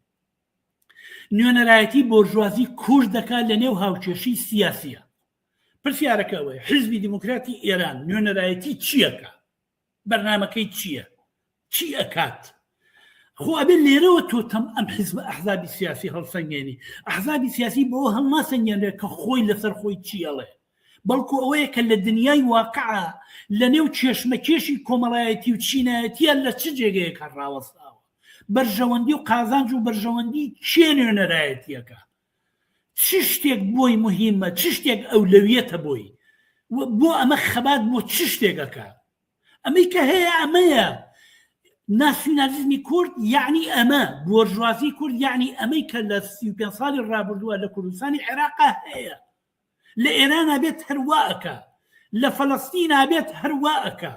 نوێنەرایەتی بۆرژوازی کورد دەکات لە نێو هاوکێشەی سیاسیە. پرسیارەکە ئەوەیە حیزبی دیموکراتی ئێران نوێنەرایەتی چیەکە؟ بەرنامەکەی چییە؟ چی ئەکات؟ خۆ ئەبێ لێرەوە تۆ تەم ئەم حیزب ئەحزابی سیاسی هەڵسەنگێنی. ئەحزابی سیاسی بەوە هەڵناسەنگێنرێت کە خۆی لەسەر خۆی چی ئەڵێ، بەڵکو ئەوەیە کە لە دنیای واقعا لە نێو کێشمەکێشی کۆمەڵایەتی و چینایەتیە لە چ جێگەیەک هەر ڕاوەستاوە. بەرژەوەندی و قازانج و بەرژەوەندی کێ نوێنەرایەتیەکە؟ چ شتێک بۆی موهیمە؟ چ شتێک ئەولەویەتە بۆی؟ و بۆ ئەمە خەبات بۆ چ شتێک ئەکا؟ ئەمەی کە هەیە ئەمەیە. ناسیونالیزمی کورد یەعنی ئەمە، بۆرژوازی کورد یەعنی ئەمەی کە لە 35 ساڵی ڕابردووە لە کوردستانی عێراقا هەیە. لە ئێرانا بێت هەر وا ئەکا، لە فەلەستینا بێت هەر وا ئەکا.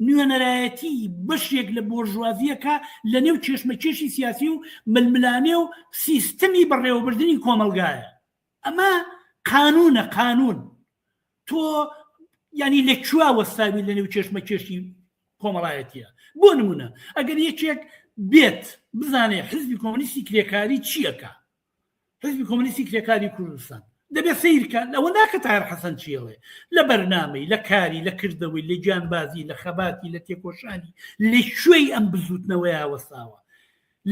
نوێنەرایەتی بەشێک لە بۆرژوازییەکە لە نێو کێشمەکێشی سیاسی و ململانێ و سیستمی بەڕێوەبردنی کۆمەڵگایە. ئەمە قانوونە، قانوون. تۆ یانی لە کوێ وەستاوی لە نێو کێشمەکێشی کۆمەڵایەتیە؟ بۆ نموونە ئەگەر یەکێک بێت بزانێ حزبی کۆمۆنیستی کرێکاری چی ئەکا، حزبی کۆمۆنیستی کرێکاری کوردستان دەبێت سەیر کە ئەوە ناکە تاهر حەسەن چی ئەڵێ لە بەرنامەی لە کاری لە کردەوەی لە گیانبازی لە خەباتی لە تێکۆشانی لە کوێی ئەم بزوتنەوەیە وەستاوە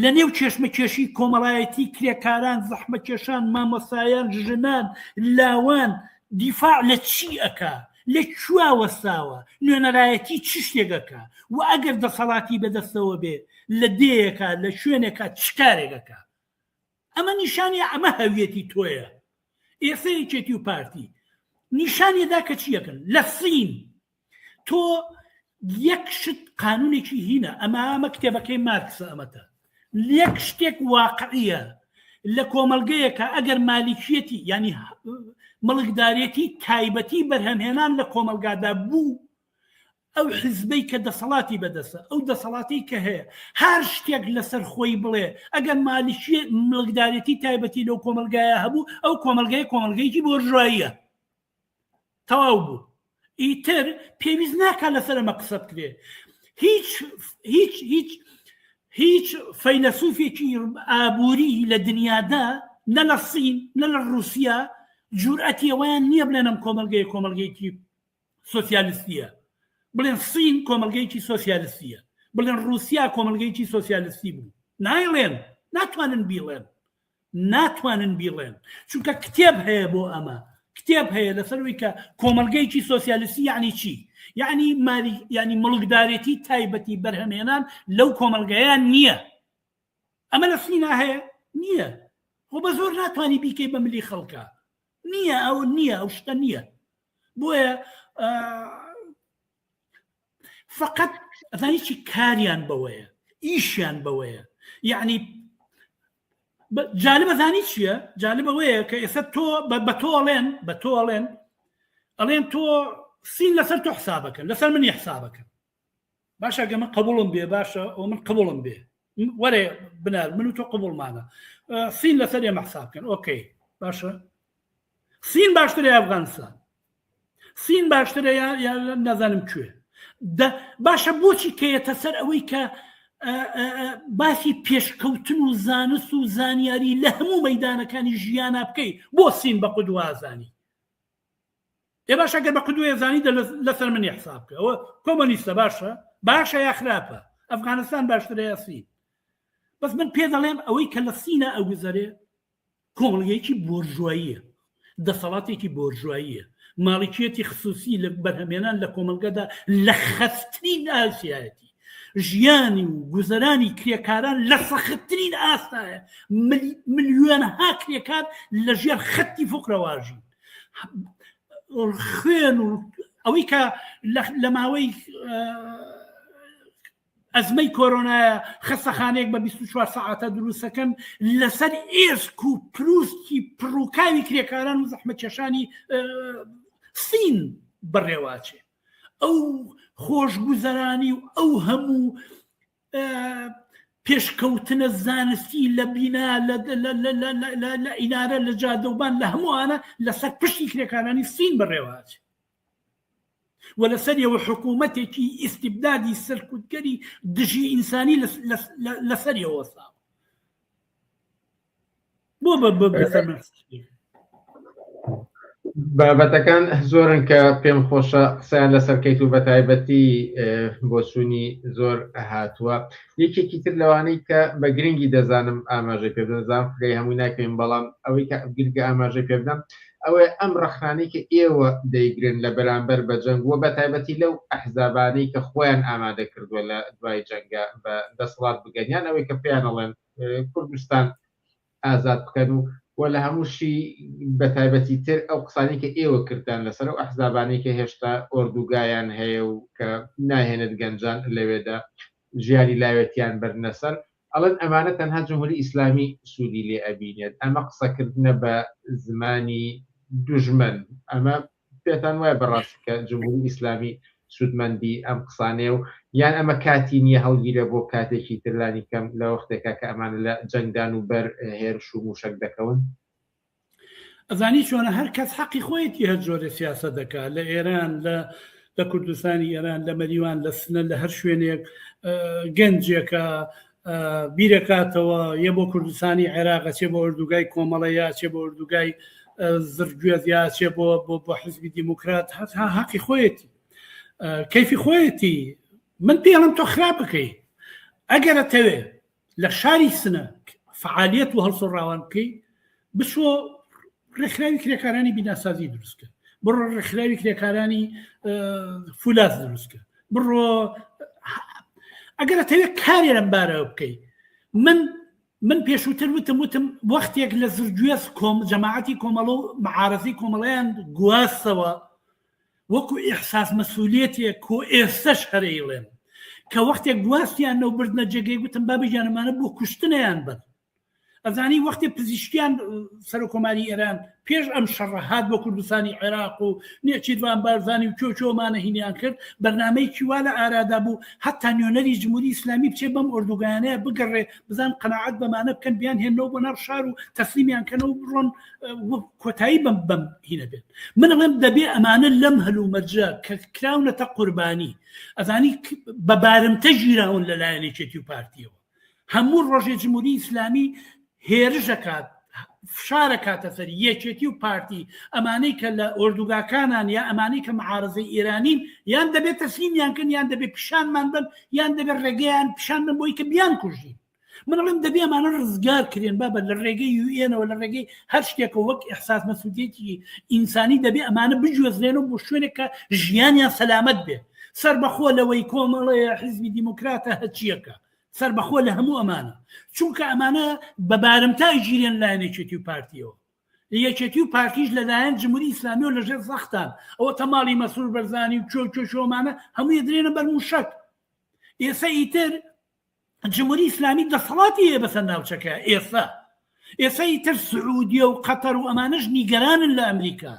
لە نێو کێشمەکێشی کۆمەڵایەتی کرێکاران زەحمەکێشان مامۆستایان ژنان لاوان دیفاع لە چی ئەکا لە کوێ وەستاوە نوێنەرایەتی چ شتێک ئەکا و ئەگەر دەسەڵاتی بەدەستەوە بێ لە دێیەکە لە شوێنێکە چ کارێک ئەکا ئەمە نیشانی ئەمە هەویەتی تۆیە ئێستا یەکێتی و پارتی نیشانی دا کە چیەکەن لە سین تۆ یەک شت قانونێکی هینە ئەمە ئەمە کتێبەکەی مارکسە ئەمەتە یەک شتێک واقعیە لە کۆمەلگەیەکە ئەگەر مالیکیەتی ینی مڵکدارێتی تایبەتی بەرهەمهێنان لە کۆمەلگادا بوو ئەو حزبەی کە دەسەڵاتی بەدەستە، ئەو دەسەڵاتەی کە هەیە، هەر شتێک لەسەر خۆی بڵێ، ئەگەر مالکیە مڵکدارێتی تایبەتی لەو کۆمەڵگایە هەبوو، ئەو کۆمەڵگەیە کۆمەڵگەیەکی بۆرژواییە. تەواو بوو. ئیتر پێویست ناکات لەسەر ئەمە قسە بکرێ. هیچ هیچ هیچ هیچ فەیلەسوفێکی ئابووری لە دنیادا نە لە سین نە لە ڕووسیا جورئەتی ئەوەیان نییە بڵێن ئەم کۆمەڵگەیە کۆمەڵگەیەکی سۆسیالستیە بڵێن سین کۆمەلگەیەکی سۆسیالستیە بڵێن رووسیا کۆمەلگەیەکی سۆسیالستی بوو نایڵێن ناتوانن بیڵێن ناتوانن بیڵێن چونکە کتێب هەیە بۆ ئەمە کتێب هەیە لەسەروی کە کۆمەلگەیەکی سۆسیالستی یعنی چی یعنی مالی یعنی مڵکدارێتی تایبەتی بەرهەمێنان لەو کۆمەلگەیان نییە ئەمە لە سینا هەیە نییە خۆ بە زۆر ناتوانانی بیکەی بە ملی خەڵکە نییە ئەو نییە ئەو شتە نییە بۆیە فقط ئەزانی چی کاریان بەوەیە ئیشیان بەوەیە یعنی جالبە زانی چییە جالبەوەیە کە ئێستا تۆ بە تۆ ئەڵێن بە تۆ ئەڵێن ئەڵێن تۆ سین لەسەر تۆ حسابەکەن لەسەر منی حسابەکەن باشە گە من قبوڵم بێ باشە ئەو من قبوڵم بێ وەرێ بنار من و تۆ قبوڵمانە سین لەسەر ئێمە حساب بکەن ئۆکەی باشە سین باشترە یا ئەفغانستان سین باشترە یا یا نازانم کوێ باشە بۆچی کەیەتە سەر ئەوەی کە باسی پێشکەوتن و زانست و زانیاری لە هەموو مەدانەکانی ژیانە بکەی بۆ سین بە قودوازانی ئێ باشە گەر بە قدوەیە زانی دە لەسەر منی حساب بکە ئەوە کۆمۆنیستە باشە باشە یا خراپە ئەفغانستان باشترە یا سین بەس من پێ دەڵێم ئەوەی کە لە سینە ئەگوزەرێ کۆمەڵگەیەکی بۆرژواییە دەسەڵاتێکی بۆرژواییە ماڵکیەتی خصوصی لە بەرهەمێنان لە کۆمەڵگەدا لە خەستترین ئاسیایەتی ژیانی و گوزەرانی کرێکاران لە سەختترین ئاستایە ملیۆنەها کرێکار لە ژێر خەتی فقرەواژین خوێن و ئەوەی کە لە ماوەی ئەزمەی کۆرۆنایە خەسەخانەیەک بە 24 سەعاتە دروستەکەن لەسەر ئێسک و پروسکی پڕوکاوی کرێکاران و زەحمەتکێشانی سین بەڕێواچێ ئەو خۆشگوزەرانی و ئەو هەموو پێشکەوتنە زانستی لە بینا لە ئینارە لە جادەوبان لە هەمووانە لەسەر پشتی کرێکارانی سین بەڕێوەچێ. و لەسەریەوە حکوومەتێکی ئیستیبدادی سەرکوتگەری دژی ئینسانی لەسەریەوە وەستاوە. بۆ بەسەر بابەتەکان زۆرن کە پێم خۆشە قسەیان لەسەر کەیت و بەتایبەتی بۆچوونی زۆر هاتووە یەکێکی تر لەوانەی کە بە گرنگی دەزانم ئاماژەی پێ بدەم فرەی هەمووی ناکەین بەڵام ئەوەی کە گرنگە ئاماژەی پێ بدەم ئەوەیە ئەم ڕەخنانەی کە ئێوە دەیگرن لە بەرامبەر بە جەنگ و بە تایبەتی لەو ئەحزابانەی کە خۆیان ئامادە کردووە لە دوای جەنگە بە دەسەڵات بگەن یان ئەوەی کە پێیان ئەڵێن کوردستان ئازاد بکەن و و لە هەمووشی بە تایبەتی تر ئەو قسانەی کە ئێوە کردتان لەسەر ئەو ئەحزابانەی کە هێشتا ئۆردوگایان هەیە و کە ناهێنێت گەنجان لەوێدا ژیانی لاوێتیان بەرنە سەر ئەڵێن ئەمانە تەنها جمهوری ئیسلامی سوودی لێ ئەبینێت ئەمە قسەکردنە بە زمانی دوژمن ئەمە پێتان وایە بەڕاستی کە جمهوری ئیسلامی سوودمەندی ئەم قسانەیە و یان ئەمە کاتی نییە هەڵگیرە بۆ کاتێکی تر لانی کەم لە وەختێکا کە ئەمانە لە جەنگدان و بەر هێرش و مووشەک دەکەون؟ ئەزانی چۆنە هەر کەس حەقی خۆیەتی هەر جۆرە سیاسەت دەکا لە ئێران لە لە کوردستانی ئێران لە مەریوان لە سنە لە هەر شوێنێک گەنجێکە بیرەکاتەوە یە بۆ کوردستانی عێراق ئەچێ بۆ ئۆردوگای کۆمەڵە یا ئەچێ بۆ ئۆردوگای زرگوێز یا ئەچێ بۆ بۆ بۆ حزبی دیموکرات هەتا حەقی خۆیەتی کەیفی خۆیەتی من پێڵم تۆ خراپ بکەی ئەگەرە تەوێ لە شاری سنە فعالیت و هەڵسوڕاوان بکەی بچۆ ڕێکخراوی کرێکارانی بیناسازی دروستکە بڕۆ ڕێکخراوی کرێکارانی فولاز دروستکە بڕۆ ئەگەر ئەتەوێت کارێ لەم بارەوە بکەی من من پێشووتر وتم وتم وەختێک لە زرگوێز کۆم جەماعەتی کۆمەڵە و معارەزەی کۆمەڵیان گواستەوە وەکو ئیحساس مەسولیەتێک کۆ ئێستەش هەرەیڵێم کە وەختێک گواستیان نەو بردنە جێگەی گوتم بابە گیانەمانە بۆ کوشتنیان بن ئەزانی وەختی پزیشکیان سەرۆکۆماری ئێران پێش ئەم شەڕە هات بۆ کوردستانی عێراق و نێچیرڤان بارزانی و کۆ کۆمانە هینیان کرد بەرنامەیەکی وا لە ئارادا بوو هەتا نوێنەری جمهوری ئیسلامی بچێ بەم ئۆردوگایانەیە بگەڕێ بزان قەناعەت بەمانە بکەن بیان هێنەوە بۆ ناو شار و تەسلیمیان کەنەوە بڕۆن کۆتایی بەم بەم هینە بێت من ئەڵێم دەبێ ئەمانە لەم هەلومەرجە کە کراونەتە قوربانی ئەزانی بە بارمتە گیراون لەلایەن یەکێتی و پارتیەوە هەموو ڕۆژێ جمهوری ئیسلامی هێرش ئەکات فشار ئەکاتە سەر یەکێتی و پارتی ئەمانەی کە لە ئۆردوگاکانان یا ئەمانەی کە معارزەی ئێرانین یان دەبێت تەسلیمیان کەن یان دەبێت پیشانمان بن یان دەبێت ڕێگەیان پیشان بن بۆی کە بیان کوژین من ئەڵێم دەبێ ئەمانە ڕزگار کرێن بابە لە ڕێگەی یوئێنەوە لە ڕێگەی هەر شتێکەوە وەک ئیحساس مەسئولیەتی ئینسانی دەبێ ئەمانە بگوێزرێنەوە بۆ شوێنێک کە ژیانیان سەلامەت بێت سەربەخۆ لەوەی کۆمەڵەیە حیزبی دیموکراتە هەرچیەکە سەربەخۆ لە هەموو ئەمانە چونکە ئەمانە بە بارمتا گیرێن لایەن یەکێتی و پارتیەوە یەکێتی و پارتیش لەلایەن جمهوری ئیسلامیەوە لەژێر زەختان ئەوە تەماڵی مەسرور بەرزانی و کۆ کۆ شۆمانە هەمووی درێنە بەر موشەک ئێستا ئیتر جمهوری ئیسلامی دەسەڵاتی هەیە بەسەر ناوچەکە ئێستا ئێستا ئیتر سعودیە و قەتەر و ئەمانەش نیگەرانن لە ئەمریکا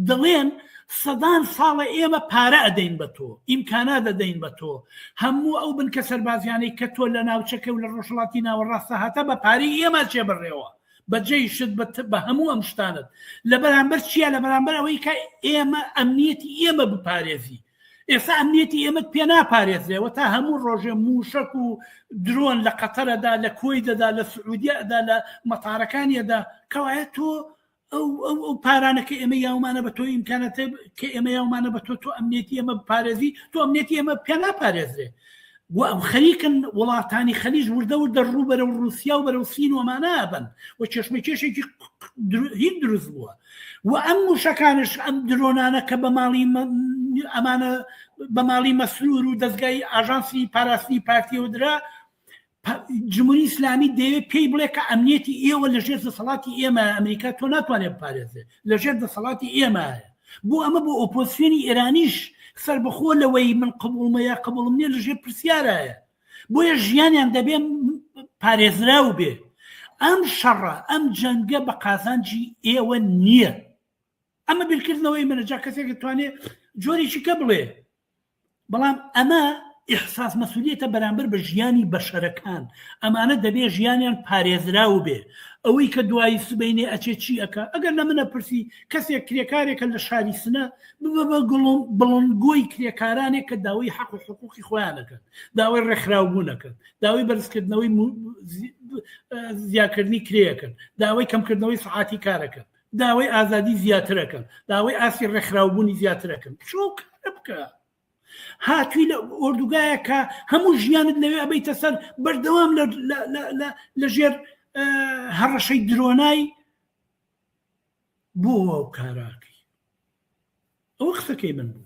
دەڵێن سەدان ساڵە ئێمە پارە ئەدەین بە تۆ ئیمکانات دەدەین بە تۆ هەموو ئەو بنکە سەربازیانەی کە تۆ لە ناوچەکە و لە ڕۆژهەڵاتی ناوەڕاستە هاتە بە پارەی ئێمە چێ بڕێوە بە جەیشت بە هەموو ئەم شتانت لە بەرامبەر چییە لە بەرامبەر ئەوەی کە ئێمە ئەمنیەتی ئێمە بپارێزی ئێستا ئەمنیەتی ئێمەت پێ ناپارێزرێ وە تا هەموو ڕۆژێ مووشەک و درۆن لە قەتەرەدا لە کوەیتەدا لە سعودیەدا لە مەتارەکانیەدا کەوایە تۆ ئەو ئەو ئەو پارانە کە ئێمە یاومانە بە تۆ ئیمکانەتە کە ئێمە یاومانە بە تۆ تۆ ئەمنیەتی ئێمە بپارێزی تۆ ئەمنیەتی ئێمە پێ ناپارێزرێ و ئەو خەریکن وڵاتانی خەلیج وردە وردە ڕوو بەرەو ڕوسیا و بەرەو سین و ئەمانە ئەبەن و کێشمەکێشێکی هین دروست بووە و ئەم موشەکانش ئەم درۆنانە کە بە ماڵی ئەمانە بە ماڵی مەسرور و دەستگای ئاژانسی پاراستنی پارتیەوە درا جمهوری ئیسلامی دەیەوێت پێی بڵێ کە ئەمنیەتی ئێوە لە ژێر دەسەڵاتی ئێمە ئەمریکا تۆ ناتوانێت بپارێزێ لە ژێر دەسەڵاتی ئێمە بۆ ئەمە بۆ ئۆپۆزسیۆنی ئێرانیش سەربەخۆ لەوەی من قبوڵمە یا قبوڵم نییە لە ژێر پرسیارایە بۆیە ژیانیان دەبێ پارێزراو بێ ئەم شەڕە ئەم جەنگە بە قازانجی ئێوە نییە ئەمە بیرکردنەوەی منە جا کەسێک توانێت جۆرێکی کە بڵێ بەڵام ئەمە ئیحساس مەسولیەتە بەرامبەر بە ژیانی بەشەرەکان، ئەمانە دەبێ ژیانیان پارێزراو بێ، ئەوەی کە دوایی سبەینێ ئەچێ چی ئەکا، ئەگەر لە من ئەپرسی کەسێک کرێکارێکە لە شاری سنە ببە بە بڵندگۆی کرێکارانێک کە داوای حەق و حقوقی خۆیان ئەکەن، داوای ڕێکخراوبوون ئەکەن، داوای بەرزکردنەوەی زیاکردنی کرێ ئەکەن، داوای کەمکردنەوەی سەعاتی کار ئەکەن، داوای ئازادی زیاتر ئەکەن، داوای ئاستی ڕێکخراوبوونی زیاتر ئەکەن، چۆن ئەو کارە بکە؟ هاتووی لە ئۆردوگایە کە هەموو ژیانت لەوێ ئەبیتە سەر بەردەوام لە ژێر هەڕەشەی درۆنای بۆ ئەو کاراکەی ئەوە قسەکەی من بوو.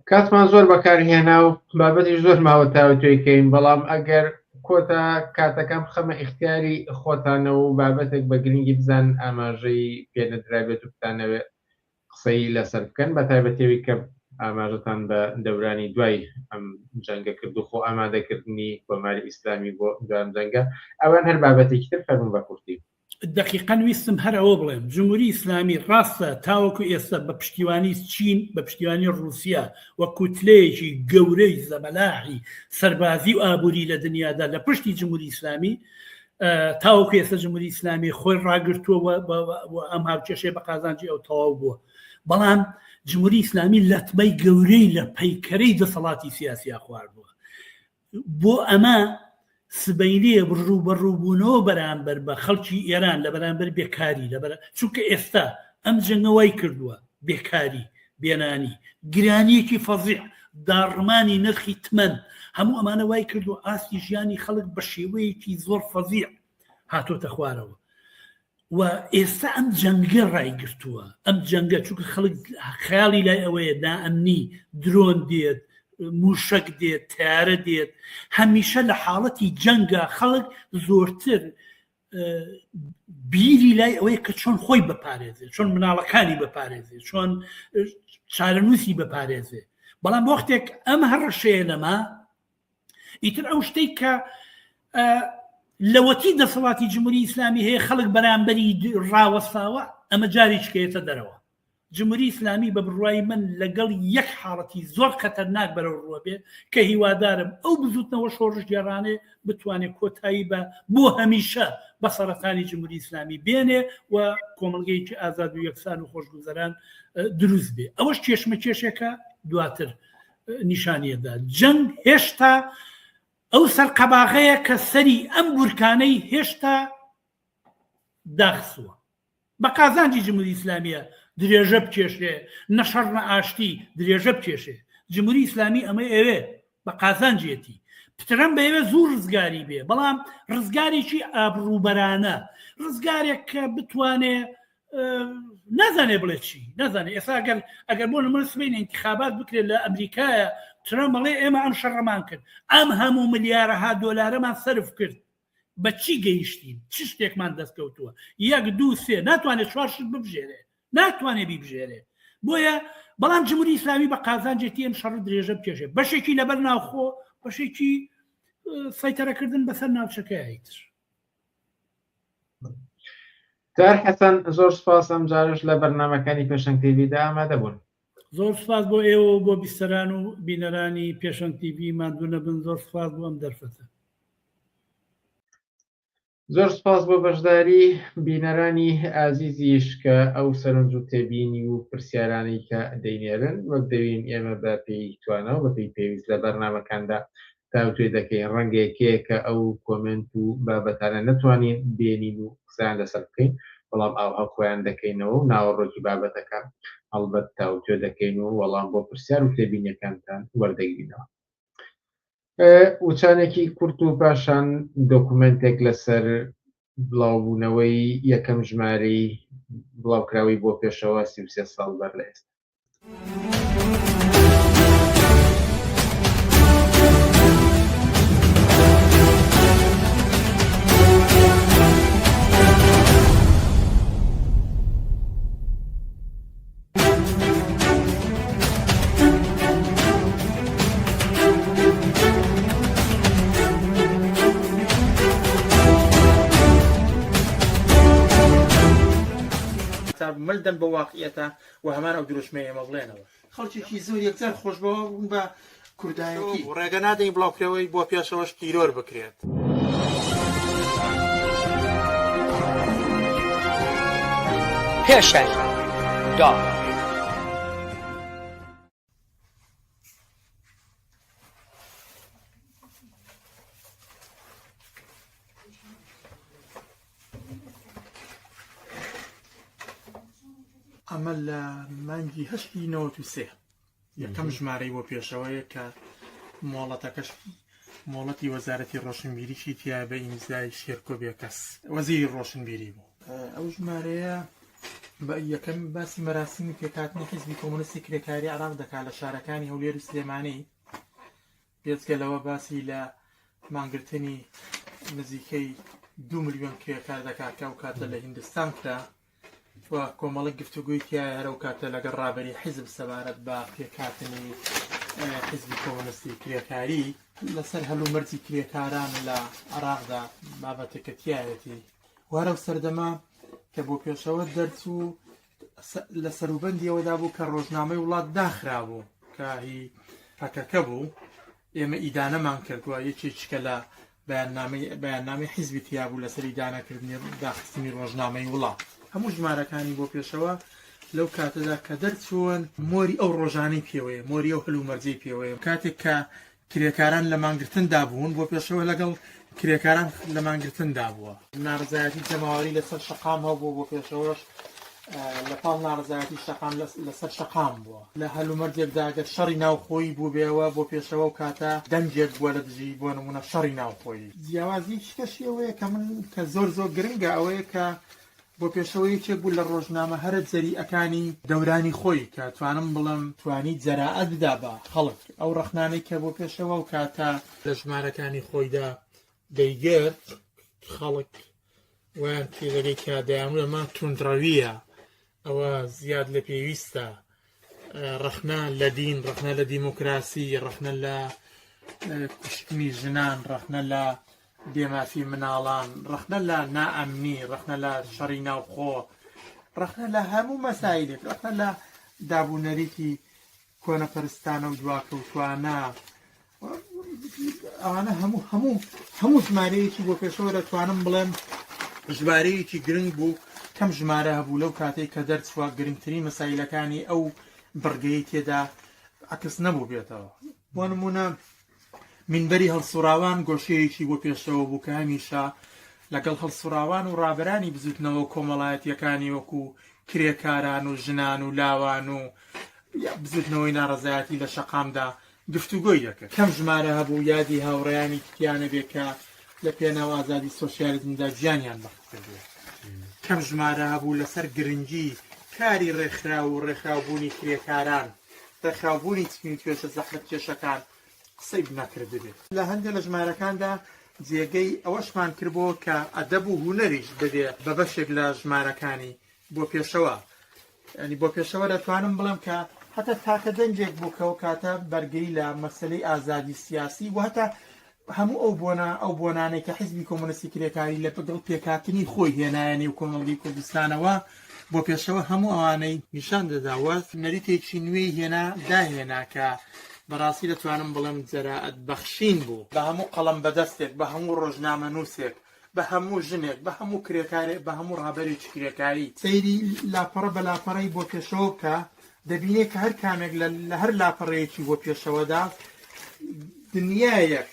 کاتمان زۆر بەکارهێنا و بابەتی زۆر ماوە تاوتوێی کەین بەڵام ئەگەر کۆتا کاتەکەم خەمە ئیختیاری خۆتانەوە و بابەتێک بە گرنگی بزان ئاماژەی پێنەدرابێت و بتانەوێت قسەی لەسەر بکەن بە تایبەتی ئەوی کە ئاماژەتان بە دەورانی دوای ئەم جەنگە کرد و خۆ ئامادەکردنی کۆماری ئیسلامی بۆ دوای ئەم جەنگە ئەوان هەر بابەتێکی تر فەرموون بە کورتی. دەقیقەن ویستم هەر ئەوە بڵێم، جمهوری ئیسلامی ڕاستە تاوەکو ئێستا بە پشتیوانی چین، بە پشتیوانی ڕووسیا و کوتلەیەکی گەورەی زەبەلاحی سەربازی و ئابووری لە دنیادا لە پشتی جمهوری ئیسلامی تاوەکو ئێستا جمهوری ئیسلامی خۆی ڕاگرتووە و ئەم هاوکێشەیە بە قازانجی ئەو تەواو بووە بەڵام جمهوری ئیسلامی لەتمەی گەورەی لە پەیکەرەی دەسەڵاتی سیاسیا خواردووە بۆ ئەمە سبەینێ ڕووبەڕووبوونەوە بەرامبەر بە خەڵکی ئێران لە بەرامبەر بێکاری لەبەر چونکە ئێستا ئەم جەنگە وای کردووە بێکاری بێنانی گرانیەکی فەزیع داڕمانی نرخی تمەن هەموو ئەمانە وای کردو ئاستی ژیانی خەڵک بە شێوەیەکی زۆر فەزیع هاتۆتە خوارەوە و ئێستا ئەم جەنگە ڕایگرتووە ئەم جەنگە چونکە خەڵک خەیاڵی لای ئەوەیە نائەمنی درۆن دێت موشک دێت تارە دێت هەمیشە لە حاڵەتی جەنگە خەڵک زۆرتر بیری لای ئەوەیە کە چۆن خۆی بپارێزێ چۆن مناڵەکانی بپارێزێ چۆن چارەنووسی بپارێزێ بەڵام وەختێک ئەم هەڕەشەیە نەما ئیتر ئەو شتێک کە لەوەتی دەسەڵاتی جمهوری ئیسلامی هەیە خەڵک بەرامبەری ڕاوەستاوە ئەمە جارێکیکەیەتە دەرەوە جمهوری ئیسلامی بە بڕوای من لەگەڵ یەک حاڵەتی زۆر خەتەرناک بەرەو ڕووە بێ کە هیوادارم ئەو بزوتنەوە شۆڕشگێڕانێ بتوانێ کۆتایی بە بۆ هەمیشە بە سەرەتانی جمهوری ئیسلامی بێنێ و کۆمەڵگەیەکی ئازاد و یەکسان و خۆشگوزەران دروست بێ ئەوەش کێشمەکێشێکە دواتر نیشانیەدا جەنگ هێشتا ئەو سەرقەباغەیە کە سەری ئەم بورکانەی هێشتا داخسووە بە قازانجی جمهوری ئیسلامیە درێژە بکێشێ نە شەڕ نە ئاشتی درێژە بکێشێ جمهوری ئیسلامی ئەمە ئەوێ بە قازانجێتی پترەم بەوێ زوو ڕزگاری بێ بەڵام ڕزگارێکی ئابڕوبەرانە ڕزگارێک کە بتوانێ نازانێ بڵێ چی نازانێ ئێستا ئەگەر ئەگەر بۆ نمونە سبەینێ ئینتخابات بکرێت لە ئەمریکایە ترەمپ بڵێ ئێمە ئەم شەڕەمان کرد ئەم هەموو ملیارەها دۆلارەمان سەرف کرد بە چی گەیشتین چ شتێکمان دەستکەوتووە یەک دوو سێ ناتوانێت چوار شت ببژێرێ ناتوانێت بیبژێرێ بۆیە بەڵام جمهوری ئیسلامی بە قازانجێتی ئەم شەڕ درێژە بکێشێ بەشێکی لەبەر ناوخۆ بەشێکی سەیتەرەکردن بەسەر ناوچەکەی تر تار حەسەن زۆر سپاس ئەم جارش لە بەرنمەکانی پێشەنگ تیڤیدا ئامادە بوون. زۆر سپاس بۆ ئێوە و بۆ بیسەران و بینەرانی پێشەنگ تیڤی ماندوو نەبن زۆر سپاس بۆ ئەم دەرفەتە. زۆر سپاس بۆ بەشداری بینەرانی ئازیزیش کە ئەو سەرنج و تێبینی و پرسیارانەی کە دەینێرن وەک دەوین ئێمە بە پێی توانا و بە پێی پێویست لە بەرنامەکاندا تاوتوێ دەکەین ڕەنگە یەکەیە کە ئەو کۆمێنت و بابەتانە نەتوانین بێنین و قسەیان لەسەر بکەین بەڵام ئاوها کۆیان دەکەینەوە و ناوەڕۆکی بابەتەکە هەڵبەت تاوتوێ دەکەین و وەڵام بۆ پرسیار و تێبینیەکانتان وەردەگرینەوە. وچانێکی کورت و پاشان دۆکومێنتێک لەسەر بڵاوبوونەوەی یەکەم ژمارەی بڵاوکراوەی بۆ پێشەوە 33 ساڵ بەر لە ئێستا. مل دەن بە واقعیەتە و هەمان ئەو دروشمەی ئێمە بڵێنەوە. خەڵکێکی زۆر یەکجار خۆشباوەڕ بوون بە کوردایەتی. ڕێگە نادەین بڵاوکرەوەی بۆ پێشەوەش تیرۆر بکرێت. پێشەنگ دۆت. ئەمە لە مانگی هەشتی 93 یەکەم ژمارەی بۆ پێشەوەیە کە مۆڵەتەکەش مۆڵەتی وەزارەتی ڕۆشنبیریی تیا بە ئیمزای شێرکۆ بێکەس وەزیری ڕۆشنبیری بوو. ئەو ژمارەیە بە یەکەم باسی مەراسیمی پێکهاتنی حیزبی کۆمۆنیستی کرێکاری عێراق دەکات لە شارەکانی هەولێر و سلێمانی، بێجگە لەوە باسی لە مانگرتنی نزیکەی دو ملیۆن کرێکار دەکات کە ئەو کاتە لە هیندستان کرا و کۆمەڵێک گفتوگۆی تیایە هەر ئەو کاتە لەگەڵ ڕابەری حیزب سەبارەت بە پێکهاتنی حیزبی کۆمۆنیستی کرێکاری لەسەر هەلومەرجی کرێکاران لە عێراقدا بابەتێکە تیایەتی و هەر ئەو سەردەمە کە بۆ پێشەوە دەرچوو لە سەروبەندیەوەدا بوو کە ڕۆژنامەی وڵات داخرابوو کە هی پەکەکە بوو ئێمە ئیدانەمان کردووە یەکێکیکە لە بەیاننامەی بەیاننامەی حیزبی تیا بوو لەسەر ئیدانەکردنی داخستنی ڕۆژنامەی وڵات. هەموو ژمارەکانی بۆ پێشەوە لەو کاتەدا کە دەرچوون مۆری ئەو ڕۆژانەی پێوەیە، مۆری ئەو هەلومەرجەی پێوەیە. کاتێک کە کرێکاران لە مانگرتندا بوون، بۆ پێشەوە لەگەڵ کرێکاران لە مانگرتندا بووە. ناڕەزایەتی جەماوەری لەسەر شەقام هەبووە، بۆ پێشەوەش لە پاڵ ناڕەزایەتی شەقام لەسەر شەقام بووە. لە هەلومەرجێکدا گەر شەڕی ناوخۆیی بووبێ و بۆ پێشەوە ئەو کاتە دەنگێک بووە لە دژی بۆ نموونە شەڕی ناوخۆیی. جیاوازیی کەشی ئەوەیە کە من کە زۆر زۆر گرنگە ئەوەیە کە بۆ پێشەوە یەکێک بوو لە ڕۆژنامە هەرە جەریئەکانی دەورانی خۆی کە توانم بڵێم توانی جەرائەت بدا بە خەڵک ئەو ڕەخنانەی کە بۆ پێشەوە ئەو کاتە لە ژمارەکانی خۆیدا دەیگرت خەڵک وایان تێدەگەی کە دەیانوت ئەمە توندڕەوییە ئەوە زیاد لە پێویستە ڕەخنە لە دین ڕەخنە لە دیموکراسی ڕەخنە لە کوشتنی ژنان ڕەخنە لە بێمافی مناڵان ڕەخنە لە نائەمنی ڕەخنە لە شەڕی ناوخۆ ڕەخنە لە هەموو مەسایلێک ڕەخنە لە دابوونەریتی کۆنەپەرستانە و دواکەوتوانە ئەوانە هەموو هەموو هەموو ژمارەیەکی بۆ پێشەوە دەتوانم بڵێم ژمارەیەکی گرنگ بوو کەم ژمارە هەبوو لەو کاتێک کە دەرچوە گرنگترین مەسایلەکانی ئەو بڕگەی تێدا عکس نەبوو بێتەوە بۆ نمونە مینبەری هەڵسوڕاوان گۆشەیەکی بۆ پێشەوە بوو کە هەمیشە لەگەڵ هەڵسوڕاوان و ڕابەرانی بزوتنەوە کۆمەڵایەتیەکانی وەکو کرێکاران و ژنان و لاوان و بزوتنەوەی ناڕەزایەتی لە شەقامدا گفتوگۆی دەکرد. کەم ژمارە هەبوو یادی هاوڕێیانی تیا نەبێ کە لە پێناو ئازادی سۆسیالیزمدا گیانیان بەخت کردووە. کەم ژمارە هەبوو لەسەر گرنگی کاری ڕێکخراو و ڕێکخراوبوونی کرێکاران، ڕێکخراوبوونی چین و توێژە زەحمەتکێشەکان قسەی نەکردبێ. لە هەندێ لە ژمارەکاندا جێگەی ئەوەشمان کردبۆوە کە ئەدەب و هونەریش ببێ بە بەشێک لە ژمارەکانی بۆ پێشەوا. یانی بۆ پێشەوە دەتوانم بڵێم کە هەتا تاکە دەنگێک بوو کە ئەو کاتە بەرگری لە مەسەلەی ئازادی سیاسی و هەتا هەموو ئەو بۆنە ئەو بۆنانەی کە حیزبی کۆمۆنیستی کرێکاری لە پگەڵ پێکهاتنی خۆی هێنایە نێو کۆمەڵگەی کوردستانەوە بۆ پێشەوە هەموو ئەوانەی نیشان دەدا و نەریتێکی نوێی هێنا داهێنا کە بەڕاستی دەتوانم بڵێم جەرائەت بەخشین بوو بە هەموو قەڵەم بەدەستێک بە هەموو ڕۆژنامەنووسێک بە هەموو ژنێک، بە هەموو کرێکارێک، بە هەموو ڕابەرێکی کرێکاری. سەیری لاپەڕە بە لاپەڕەی بۆ پێشەوە بکە، دەبینێ کە هەر کامێک لە لە هەر لاپەڕەیەکی بۆ پێشەوەدا دنیایەک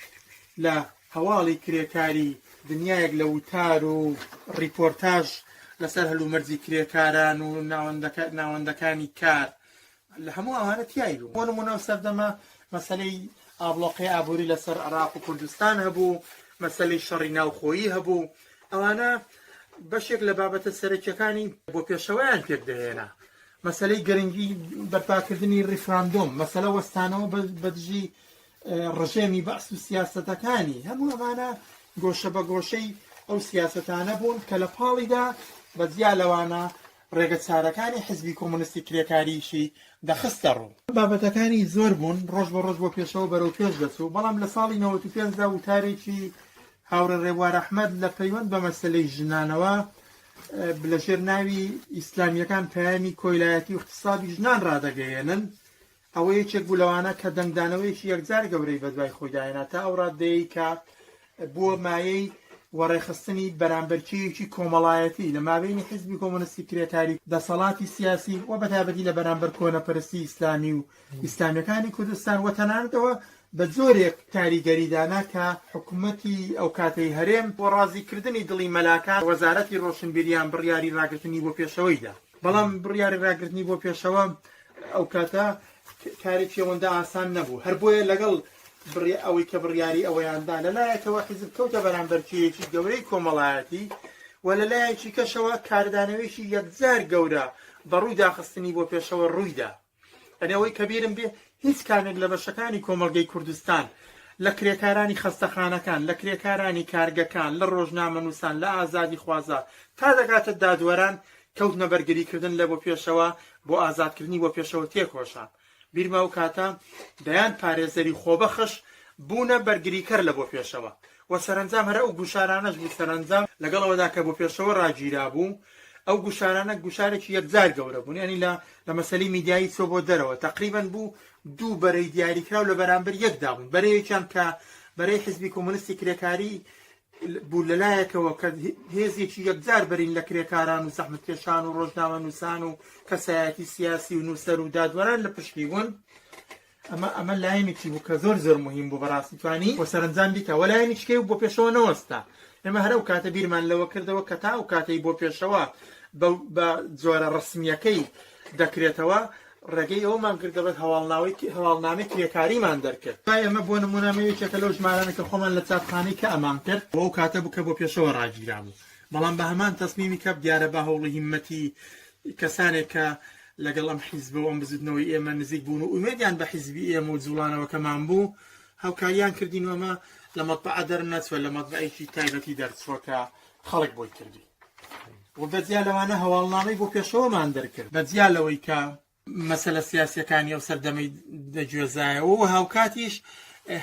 لە هەواڵی کرێکاری، دنیایەک لە وتار و ڕیپۆرتاژ لەسەر هەلومەرجی کرێکاران و ناوەندەکە ناوەندەکانی کار، لە هەموو ئەوانە تیای بوو. بۆ نموونە ئەو سەردەمە مەسەلەی ئابڵۆقەی ئابووری لەسەر عێراق و کوردستان هەبوو، مەسەلەی شەڕی ناوخۆیی هەبوو، ئەوانە بەشێک لە بابەتە سەرەکیەکانی بۆ پێشەوەیان پێکدەهێنا. مەسەلەی گرنگی بەرپاکردنی ڕیفراندۆم، مەسەلە وەستانەوە بە دژی ڕژێمی بەعس و سیاسەتەکانی، هەموو ئەمانە گۆشە بە گۆشەی ئەو سیاسەتانە بوون کە لە پاڵیدا بە جیا لەوانە ڕێگەچارەکانی حزبی کۆمۆنیستی کرێکاریی دەخستە ڕوو. بابەتەکانی زۆر بوون، ڕۆژ بە ڕۆژ بۆ پێشەوە بەرەو پێش دەچوو، بەڵام لە ساڵی 95 دا وتارێکی هاوڕێ ڕێبوار ئەحمەد لە پەیوەند بە مەسەلەی ژنانەوە لە ژێر ناوی ئیسلامییەکان پەیامی کۆیلایەتی و اغتصابی ژنان ڕادەگەیەنن. ئەوە یەکێک بوو لەوانە کە دەنگدانەوەیەکی یەکجار گەورەی بەدوای خۆیدا هێنا تا ئەو ڕاددەیەی کە بووە مایەی وەڕێخستنی بەرامبەرکێیەکی کۆمەڵایەتی لە مابەینی حیزبی کۆمۆنیستی کرێکاری، دەسەڵاتی سیاسی و بەتایبەتی لە بەرامبەر کۆنەپەرستی ئیسلامی و ئیسلامیەکانی کوردستان و تەنانەت ئەوە بە جۆرێک کاریگەری دانا کە حکومەتی ئەوکاتەی هەرێم بۆ ڕازیکردنی دڵی مەلاکان وەزارەتی ڕۆشنبیریان بڕیاری ڕاگرتنی بۆ پێشەوەی دا. بەڵام بڕیاری ڕاگرتنی بۆ پێشەوە ئەوکاتە کارێکی ئەوەندە ئاسان نەبوو، هەر بۆیە لەگەڵ ئەوەی کە بڕیاری ئەوەیان دا لەلایەکەوە حیزب کەوتە بەرامبەرکێیەکی گەورەی کۆمەڵایەتی و لەلایەکی کەشەوە کاردانەوەیەکی یەکجار گەورە بە ڕووی داخستنی بۆ پێشەوە ڕوویدا. یانی ئەوەی کە بیرم بێ هیچ کامێک لە بەشەکانی کۆمەڵگەی کوردستان لە کرێکارانی خەستەخانەکان، لە کرێکارانی کارگەکان، لە ڕۆژنامەنووسان، لە ئازادیخوازان تا دەگاتە دادوەران کەوتنە بەرگریکردن لە بۆپێشەوە بۆ ئازادکردنی بۆپێشەوە تێکۆشان. بیرمە ئەو کاتە دەیان پارێزەری خۆبەخش بوونە بەرگریکەر لە بۆپێشەوە و سەرەنجام هەر ئەو گوشارانەش بوو سەرەنجام لەگەڵ ئەوەدا کە بۆپێشەوە ڕاگیرابوو ئەو گوشارانە گوشارێکی یەکجار گەورە بوون یانی لە لە مەسەلەی میدیایی چۆ بۆ دەرەوە تەقریبەن بوو دوو بەرەی دیاریکراو لە بەرامبەر یەکدا بوون بەرەیەکیان کە بەرەی حزبی کۆمۆنیستی کرێکاری بوو لەلایەکەوە کە هێزێکی یەکجار بەرین لە کرێکاران و زەحمەتکێشان و ڕۆژنامەنووسان و کەسایەتی سیاسی و نووسەر و دادوەران لە پشتی بوون ئەمە ئەمە لایەنێکی بوو کە زۆر زۆر مهم بوو بەڕاستی توانی و سەرەنجام بیکە وە لایەنێکی کەی بۆ پێشەوە نەوەستا ئێمە هەر ئەو کاتە بیرمان لەوە کردەوە کە تا ئەو کاتەی بۆ پێشەوە بە جۆرە ڕسمیەکەی دەکرێتەوە ڕێگەی ئەومان کردەوە هەواڵناوەی هەواڵنامەی کرێکاریمان دەرکرد تا ئێمە بۆ نمونە ئەمە یەکێکە لەو ژمارانە کە خۆمان لە چاپخانەی کە ئەمان کرد بۆ ئەو کاتە بوو کە بۆ پێشەوە ڕاگیرابوو بەڵام بە هەمان تەسمیمی کەپ دیارە بە هەوڵی هیممەتی کەسانێک کە لەگەڵ ئەم حیزبە و ئەم بزوتنەوەی ئێمە نزیک بوون و ئومێدیان بە حیزبی ئێمە و جوڵانەوەکەمان بوو هاوکاریان کردین و ئەمە لە مەتبەعە دەرنەچووە لە مەتبەعێکی تایبەتی دەرچووە کە خەڵک بۆی کردی و بەجیا لەوانە هەواڵنامەی بۆ پێشەوەمان دەرکرد بەجیا لەوەی کە مەسەلە سیاسیەکانی ئەو سەردەمەی دەگوێزایەوە و هاوکاتیش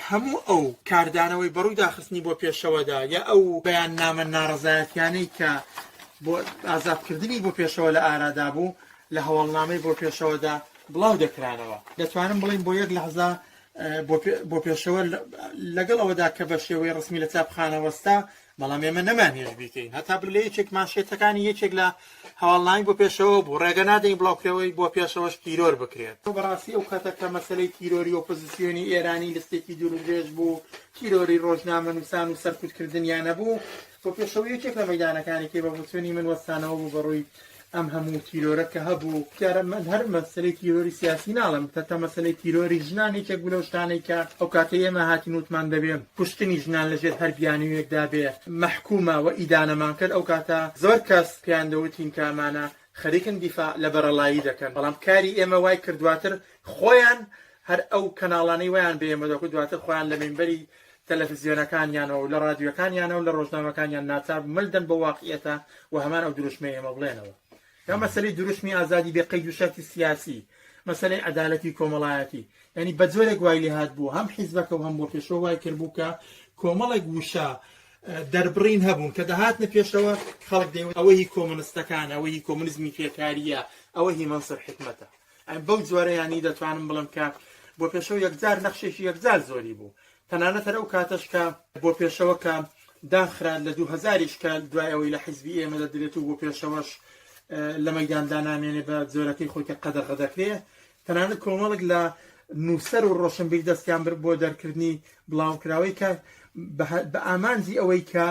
هەموو ئەو کاردانەوەی بەڕووی داخستنی بۆ پێشەوەدا یا ئەو بەیاننامە ناڕەزایەتیانەی کە بۆ ئازادکردنی بۆ پێشەوە لە ئارادا بوو لە هەواڵنامەی بۆ پێشەوەدا بڵاو دەکرانەوە. دەتوانم بڵێم بۆ یەک لەحزە بۆ پێشەوە لەگەڵ ئەوەدا کە بە شێوەی ڕسمی لە چاپخانە وەستا، بەڵام ئێمە نەمانهێشت بیکەین هەتا بر لە یەکێک مانشێتەکانی یەکێک لە هەواڵنامەی بۆ پێشەوە بوو ڕێگە نادەین بڵاوکرەوەی بۆ پێشەوەش تیرۆر بکرێت. بەڕاستی ئەو کاتە کە مەسەلەی تیرۆری ئۆپۆزیسیۆنی ئێرانی لستێکی دوور و درێژ بوو، تیرۆری ڕۆژنامەنووسان و سەرکوتکردنیان هەبوو، بۆ پێشەوە یەکێک لە مەیدانەکانی کەی بە بۆچوونی من وەستانەوە بوو بە ڕووی ئەم هەموو تیرۆرە کە هەبوو. دیارە من هەر مەسەلەی تیرۆری سیاسی ناڵێم، تەتا مەسەلەی تیرۆری ژنان یەکێک بوو لەو شتانەی کە ئەو کاتەی ئێمە هاتین وتمان دەبێ کوشتنی ژنان لە ژێر هەر بیانوویەکدا بێ مەحکوومە و ئیدانەمان کرد، ئەو کاتە زۆر کەس پێیان دەوتین کە ئەمانە خەریکن دیفاع لە بەرەڵایی دەکەن، بەڵام کاری ئێمە وای کرد دواتر خۆیان هەر ئەو کەناڵانەی وایان بە ئێمە دەکوت دواتر خۆیان لە مینبەری تەلەفزیۆنەکانیانەوە و لە ڕادیۆکانیانەوە و لە ڕۆژنامەکانیان ناچار بوو مل دەن بەو واقعیەتە و هەمان ئەو دروشمەی ئێمە بڵێنەوە. یا مەسەلەی دروشمی ئازادی بێ قەید و شەرتی سیاسی، مەسەلەی عەدالەتی کۆمەڵایەتی، یانی بە جۆرێک وای لێ هاتبوو هەم حیزبەکە و هەم بۆپێشەوە وای کردبوو کە کۆمەڵێک وشە دەربڕین هەبوون کە دەهاتنە پێشەوە خەڵک دەیوت ئەوە هی کۆمۆنستەکانە، ئەوە هی کۆمۆنیزمی کرێکارییە، ئەوە هی مەنسوور حیکمەتە. بەو جۆرە یانی دەتوانم بڵێم کە بۆپێشەوە یەکجار نەخشێکی یەکجار زۆری بوو. تەنانەت هەر ئەو کاتەش کە بۆ پێشەوە کە داخرا لە 2000یش کە دوای ئەوەی لە حیزبی ئێمە دەدرێت و بۆ پێشەوەش لە مەیداندا نامێنێ بە جۆرەکەی خۆی کە قەدەغە دەکرێ تەنانەت کۆمەڵێک لە نووسەر و ڕۆشنبیر دەستیان برد بۆ دەرکردنی بڵاوکراوەی کە بە ئامانجی ئەوەی کە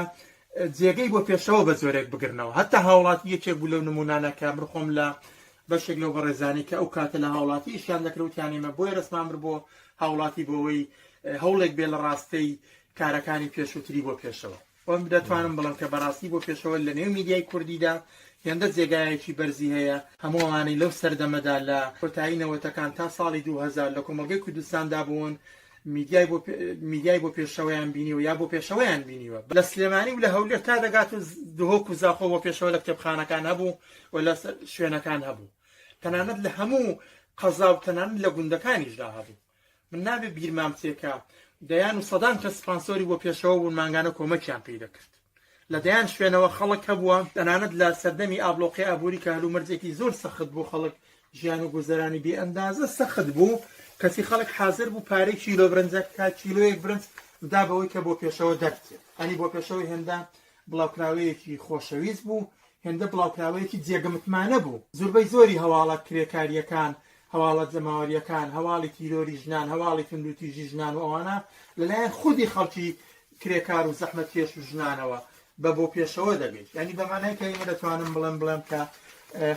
جێگەی بۆ پێشەوە بە جۆرێک بگرنەوە هەتا هاوڵاتی یەکێک بوو لەو نمونانە کە من خۆم لە بەشێک لەو بەڕێزانەی کە ئەو کاتە لە هاوڵاتی ئیشیان دەکرد وتیان ئێمە بۆیە دەستمان برد بۆ هاوڵاتی بۆ ئەوەی هەوڵێک بێ لە ڕاستەی کارەکانی پێشووتری بۆ پێشەوە و دەتوانم بڵێم کە بەڕاستی بۆ پێشەوە لە نێو میدیای کوردیدا هێندە جێگایەکی بەرزی هەیە هەموو ئەوانەی لەو سەردەمەدا لە کۆتایی نەوەتەکان تا ساڵی 2000 لە کۆمەڵگەی کوردستاندا بوون میدیای بۆ میدیای بۆ پێشەوەیان بینیوە یا بۆ پێشەوەیان بینیوە لە سلێمانی و لە هەولێر تا دەگات و دهۆک و زاخۆ بۆ پێشەوە لە کتێبخانەکان هەبوو و لە شوێنەکان هەبوو تەنانەت لە هەموو قەزا و تەنانەت لە گوندەکانیشدا هەبوو من نابێ بیرمان بچێ کە دەیان و سەدان کەس سپانسۆری بۆ پێشەوە بوون مانگانە کۆمەکیان پێی دەکرد لە دەیان شوێنەوە خەڵک هەبووە تەنانەت لە سەردەمی ئابلۆقەی ئابووری کە هەلومەرجێکی زۆر سەخت بوو خەڵک ژیان و گوزەرانی بێ ئەندازە سەخت بوو. کەچی خەڵک حازر بوو پارەی کیلۆ برنجەک کا کیلۆیەک برنج بدا بەوەی کە بۆ پێشەوە دەربچێت. یانی بۆ پێشەوە هێندە بڵاوکراوەیەکی خۆشەویست بوو، هێندە بڵاوکراوەیەکی جێگە متمانە بوو. زوربەی زۆری هەواڵە کرێکارییەکان، هەواڵە جەماوەرییەکان، هەواڵی تیرۆری ژنان، هەواڵی توندوتیژی ژنان و ئەوانە لەلایەن خودی خەڵکی کرێکار و زەحمەتکێش و ژنانەوە بە بۆ پێشەوە دەگەیشت. یانی بە مانای کەلیمە دەتوانم بڵێم بڵێم کە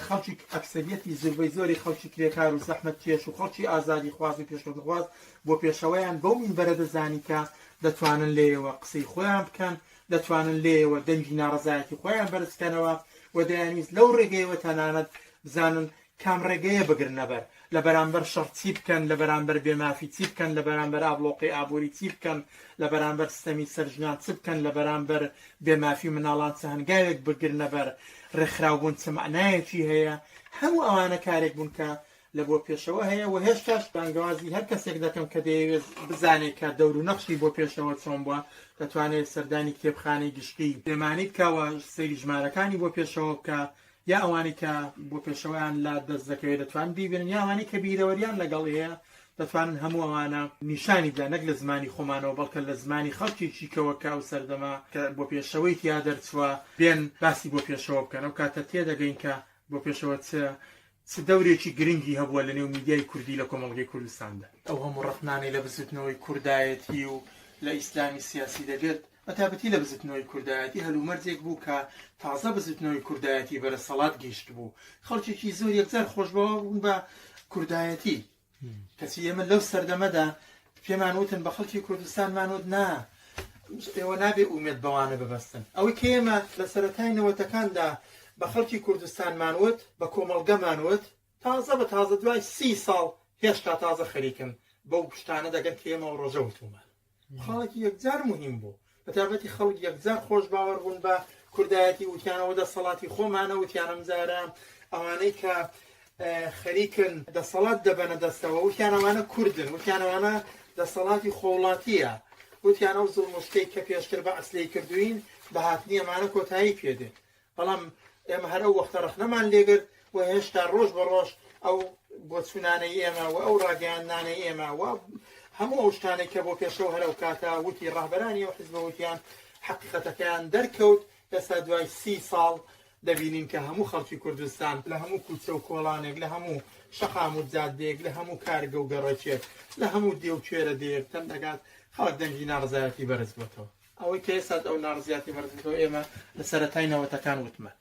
خەڵکی ئەکسەریەتی زوربەی زۆری خەڵکی کرێکار و زەحمەتکێش و خەڵکی ئازادیخواز و پێشکەوتنخواز بۆ پێشەوەیان بەو مینبەرە دەزانی کە دەتوانن لێیەوە قسەی خۆیان بکەن، دەتوانن لێیەوە دەنگی ناڕەزایەتی خۆیان بەرز بکەنەوە و دەیانویست لەو ڕێگەیەوە تەنانەت بزانن کام ڕێگەیە بگرنە بەر، لە بەرامبەر شەڕ چی بکەن، لە بەرامبەر بێ مافی چی بکەن، لە بەرامبەر ئابڵۆقەی ئابووری چی بکەن، لە بەرامبەر ستەمی سەر ژنان چ بکەن، لە بەرامبەر بێ مافی مناڵان چ هەنگاوێک بگرنە بەر، ڕێکخراوبوون چ مەعنایەکی هەیە، هەموو ئەوانە کارێک بوون کە لە بۆ پێشەوە هەیە و هێشتاش بانگەوازی هەر کەسێک دەکەم کە دەیەوێت بزانێت کە دەور و نەخشی بۆ پێشەوە چۆن بووە دەتوانێت سەردانی کتێبخانەی گشتی سلێمانی بکا و سەیری ژمارەکانی بۆ پێشەوە بکا یا ئەوانەی کە بۆ پێشەوەیان لا دەست دەکەوێت دەتوان بیبینن یا ئەوانەی کە بیرەوەریان لەگەڵ هەیە دەتوانن هەموو ئەوانە نیشانی بدەن نەک لە زمانی خۆمانەوە بەڵکە لە زمانی خەڵکێکی کەوە کە ئەو سەردەمە کە بۆ پێشەوەی تیا دەرچووە بێن باسی بۆ پێشەوە بکەن ئەو کاتە تێدەگەین کە بۆ پێشەوە چ چ دەورێکی گرنگی هەبووە لە نێو میدیای کوردی لە کۆمەڵگەی کوردستاندا؟ ئەو هەموو ڕەخنانەی لە بزوتنەوەی کوردایەتی و لە ئیسلامی سیاسی دەگرت، بە تایبەتی لە بزوتنەوەی کوردایەتی هەلومەرجێک بوو کە تازە بزوتنەوەی کوردایەتی بە دەسەڵات گەیشتبوو، خەڵکێکی زۆر یەکجار خۆشباوەڕ بوون بە کوردایەتی. کەچی ئێمە لەو سەردەمەدا پێمان وتن بە خەڵکی کوردستانمان وت نا ئێوە نابێ ئومێد بەوانە ببەستن. ئەوەی کە ئێمە لە سەرەتای نەوەتەکاندا بە خەڵکی کوردستانمان وت، بە کۆمەڵگەمان وت، تازە بە تازە دوای سی ساڵ هێشتا تازە خەریکن بەو شتانە دەگەن کە ئێمە ئەو ڕۆژە وتوومان. خاڵێکی یەکجار موهیم بوو. بەتایبەتی خەڵک یەکجار خۆش باوەڕ بوون بە کوردایەتی، وتیان ئەوە دەسەڵاتی خۆمانە، وتیان ئەمجارە ئەوانەی کە خەریکن دەسەڵات دەبەنە دەستەوە، وتیان ئەوانە کوردن، وتیان ئەوانە دەسەڵاتی خۆوڵاتییە، وتیان ئەو زوڵم و شتەی کە پێشتر بەعس لێی کردووین بە هاتنی ئەمانە کۆتایی پێ دێت. بەڵام ئێمە هەر ئەو وەختە ڕەخنەمان لێگرت و هێشتا ڕۆژ بە ڕۆژ ئەو بۆچوونانەی ئێمە و ئەو ڕاگەیاندنانەی ئێمە و هەموو ئەو شتانەی کە بۆ پێشەوە هەر ئەو کاتە وتی ڕەهبەرانی ئەو حزبە وتیان حەقیقەتەکەیان دەرکەوت، ئێستا دوای سی ساڵ دەبینین کە هەموو خەڵکی کوردستان لە هەموو کوچە و کۆڵانێک، لە هەموو شەقام و جادەیەک، لە هەموو کارگە و گەڕەکێک، لە هەموو دێ و کوێرە دێیەک تەن دەگات خەڵک دەنگی ناڕەزایەتی بەرز بۆتەوە. ئەوەی کە ئێستا ئەو ناڕزیاتی بەرزبووتەوە ئێمە لە سەرەتای نەوەتەکان وتمان.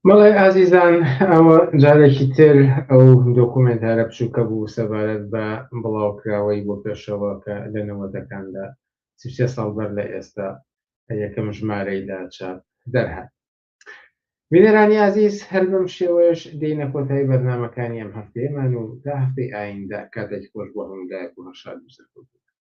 بەڵێ ئازیزان ئەوە جارێکی تر ئەو دۆکومێنتارە بچووکە بوو سەبارەت بە بڵاوکراوەی بۆ پێشەوە کە لە نەوەدەکاندا 33 ساڵ بەر لە ئێستا یەکەم ژمارەی لە چاپ دەرهات. بینەرانی ئازیز هەر بەم شێوەیەش دێینە کۆتایی بەرنامەکانی ئەم هەفتەیەمان و تا هەفتەی ئایندە کاتێکی خۆش بۆ هەموو لایەک و هەر شاد و سەرکەوتوو بن.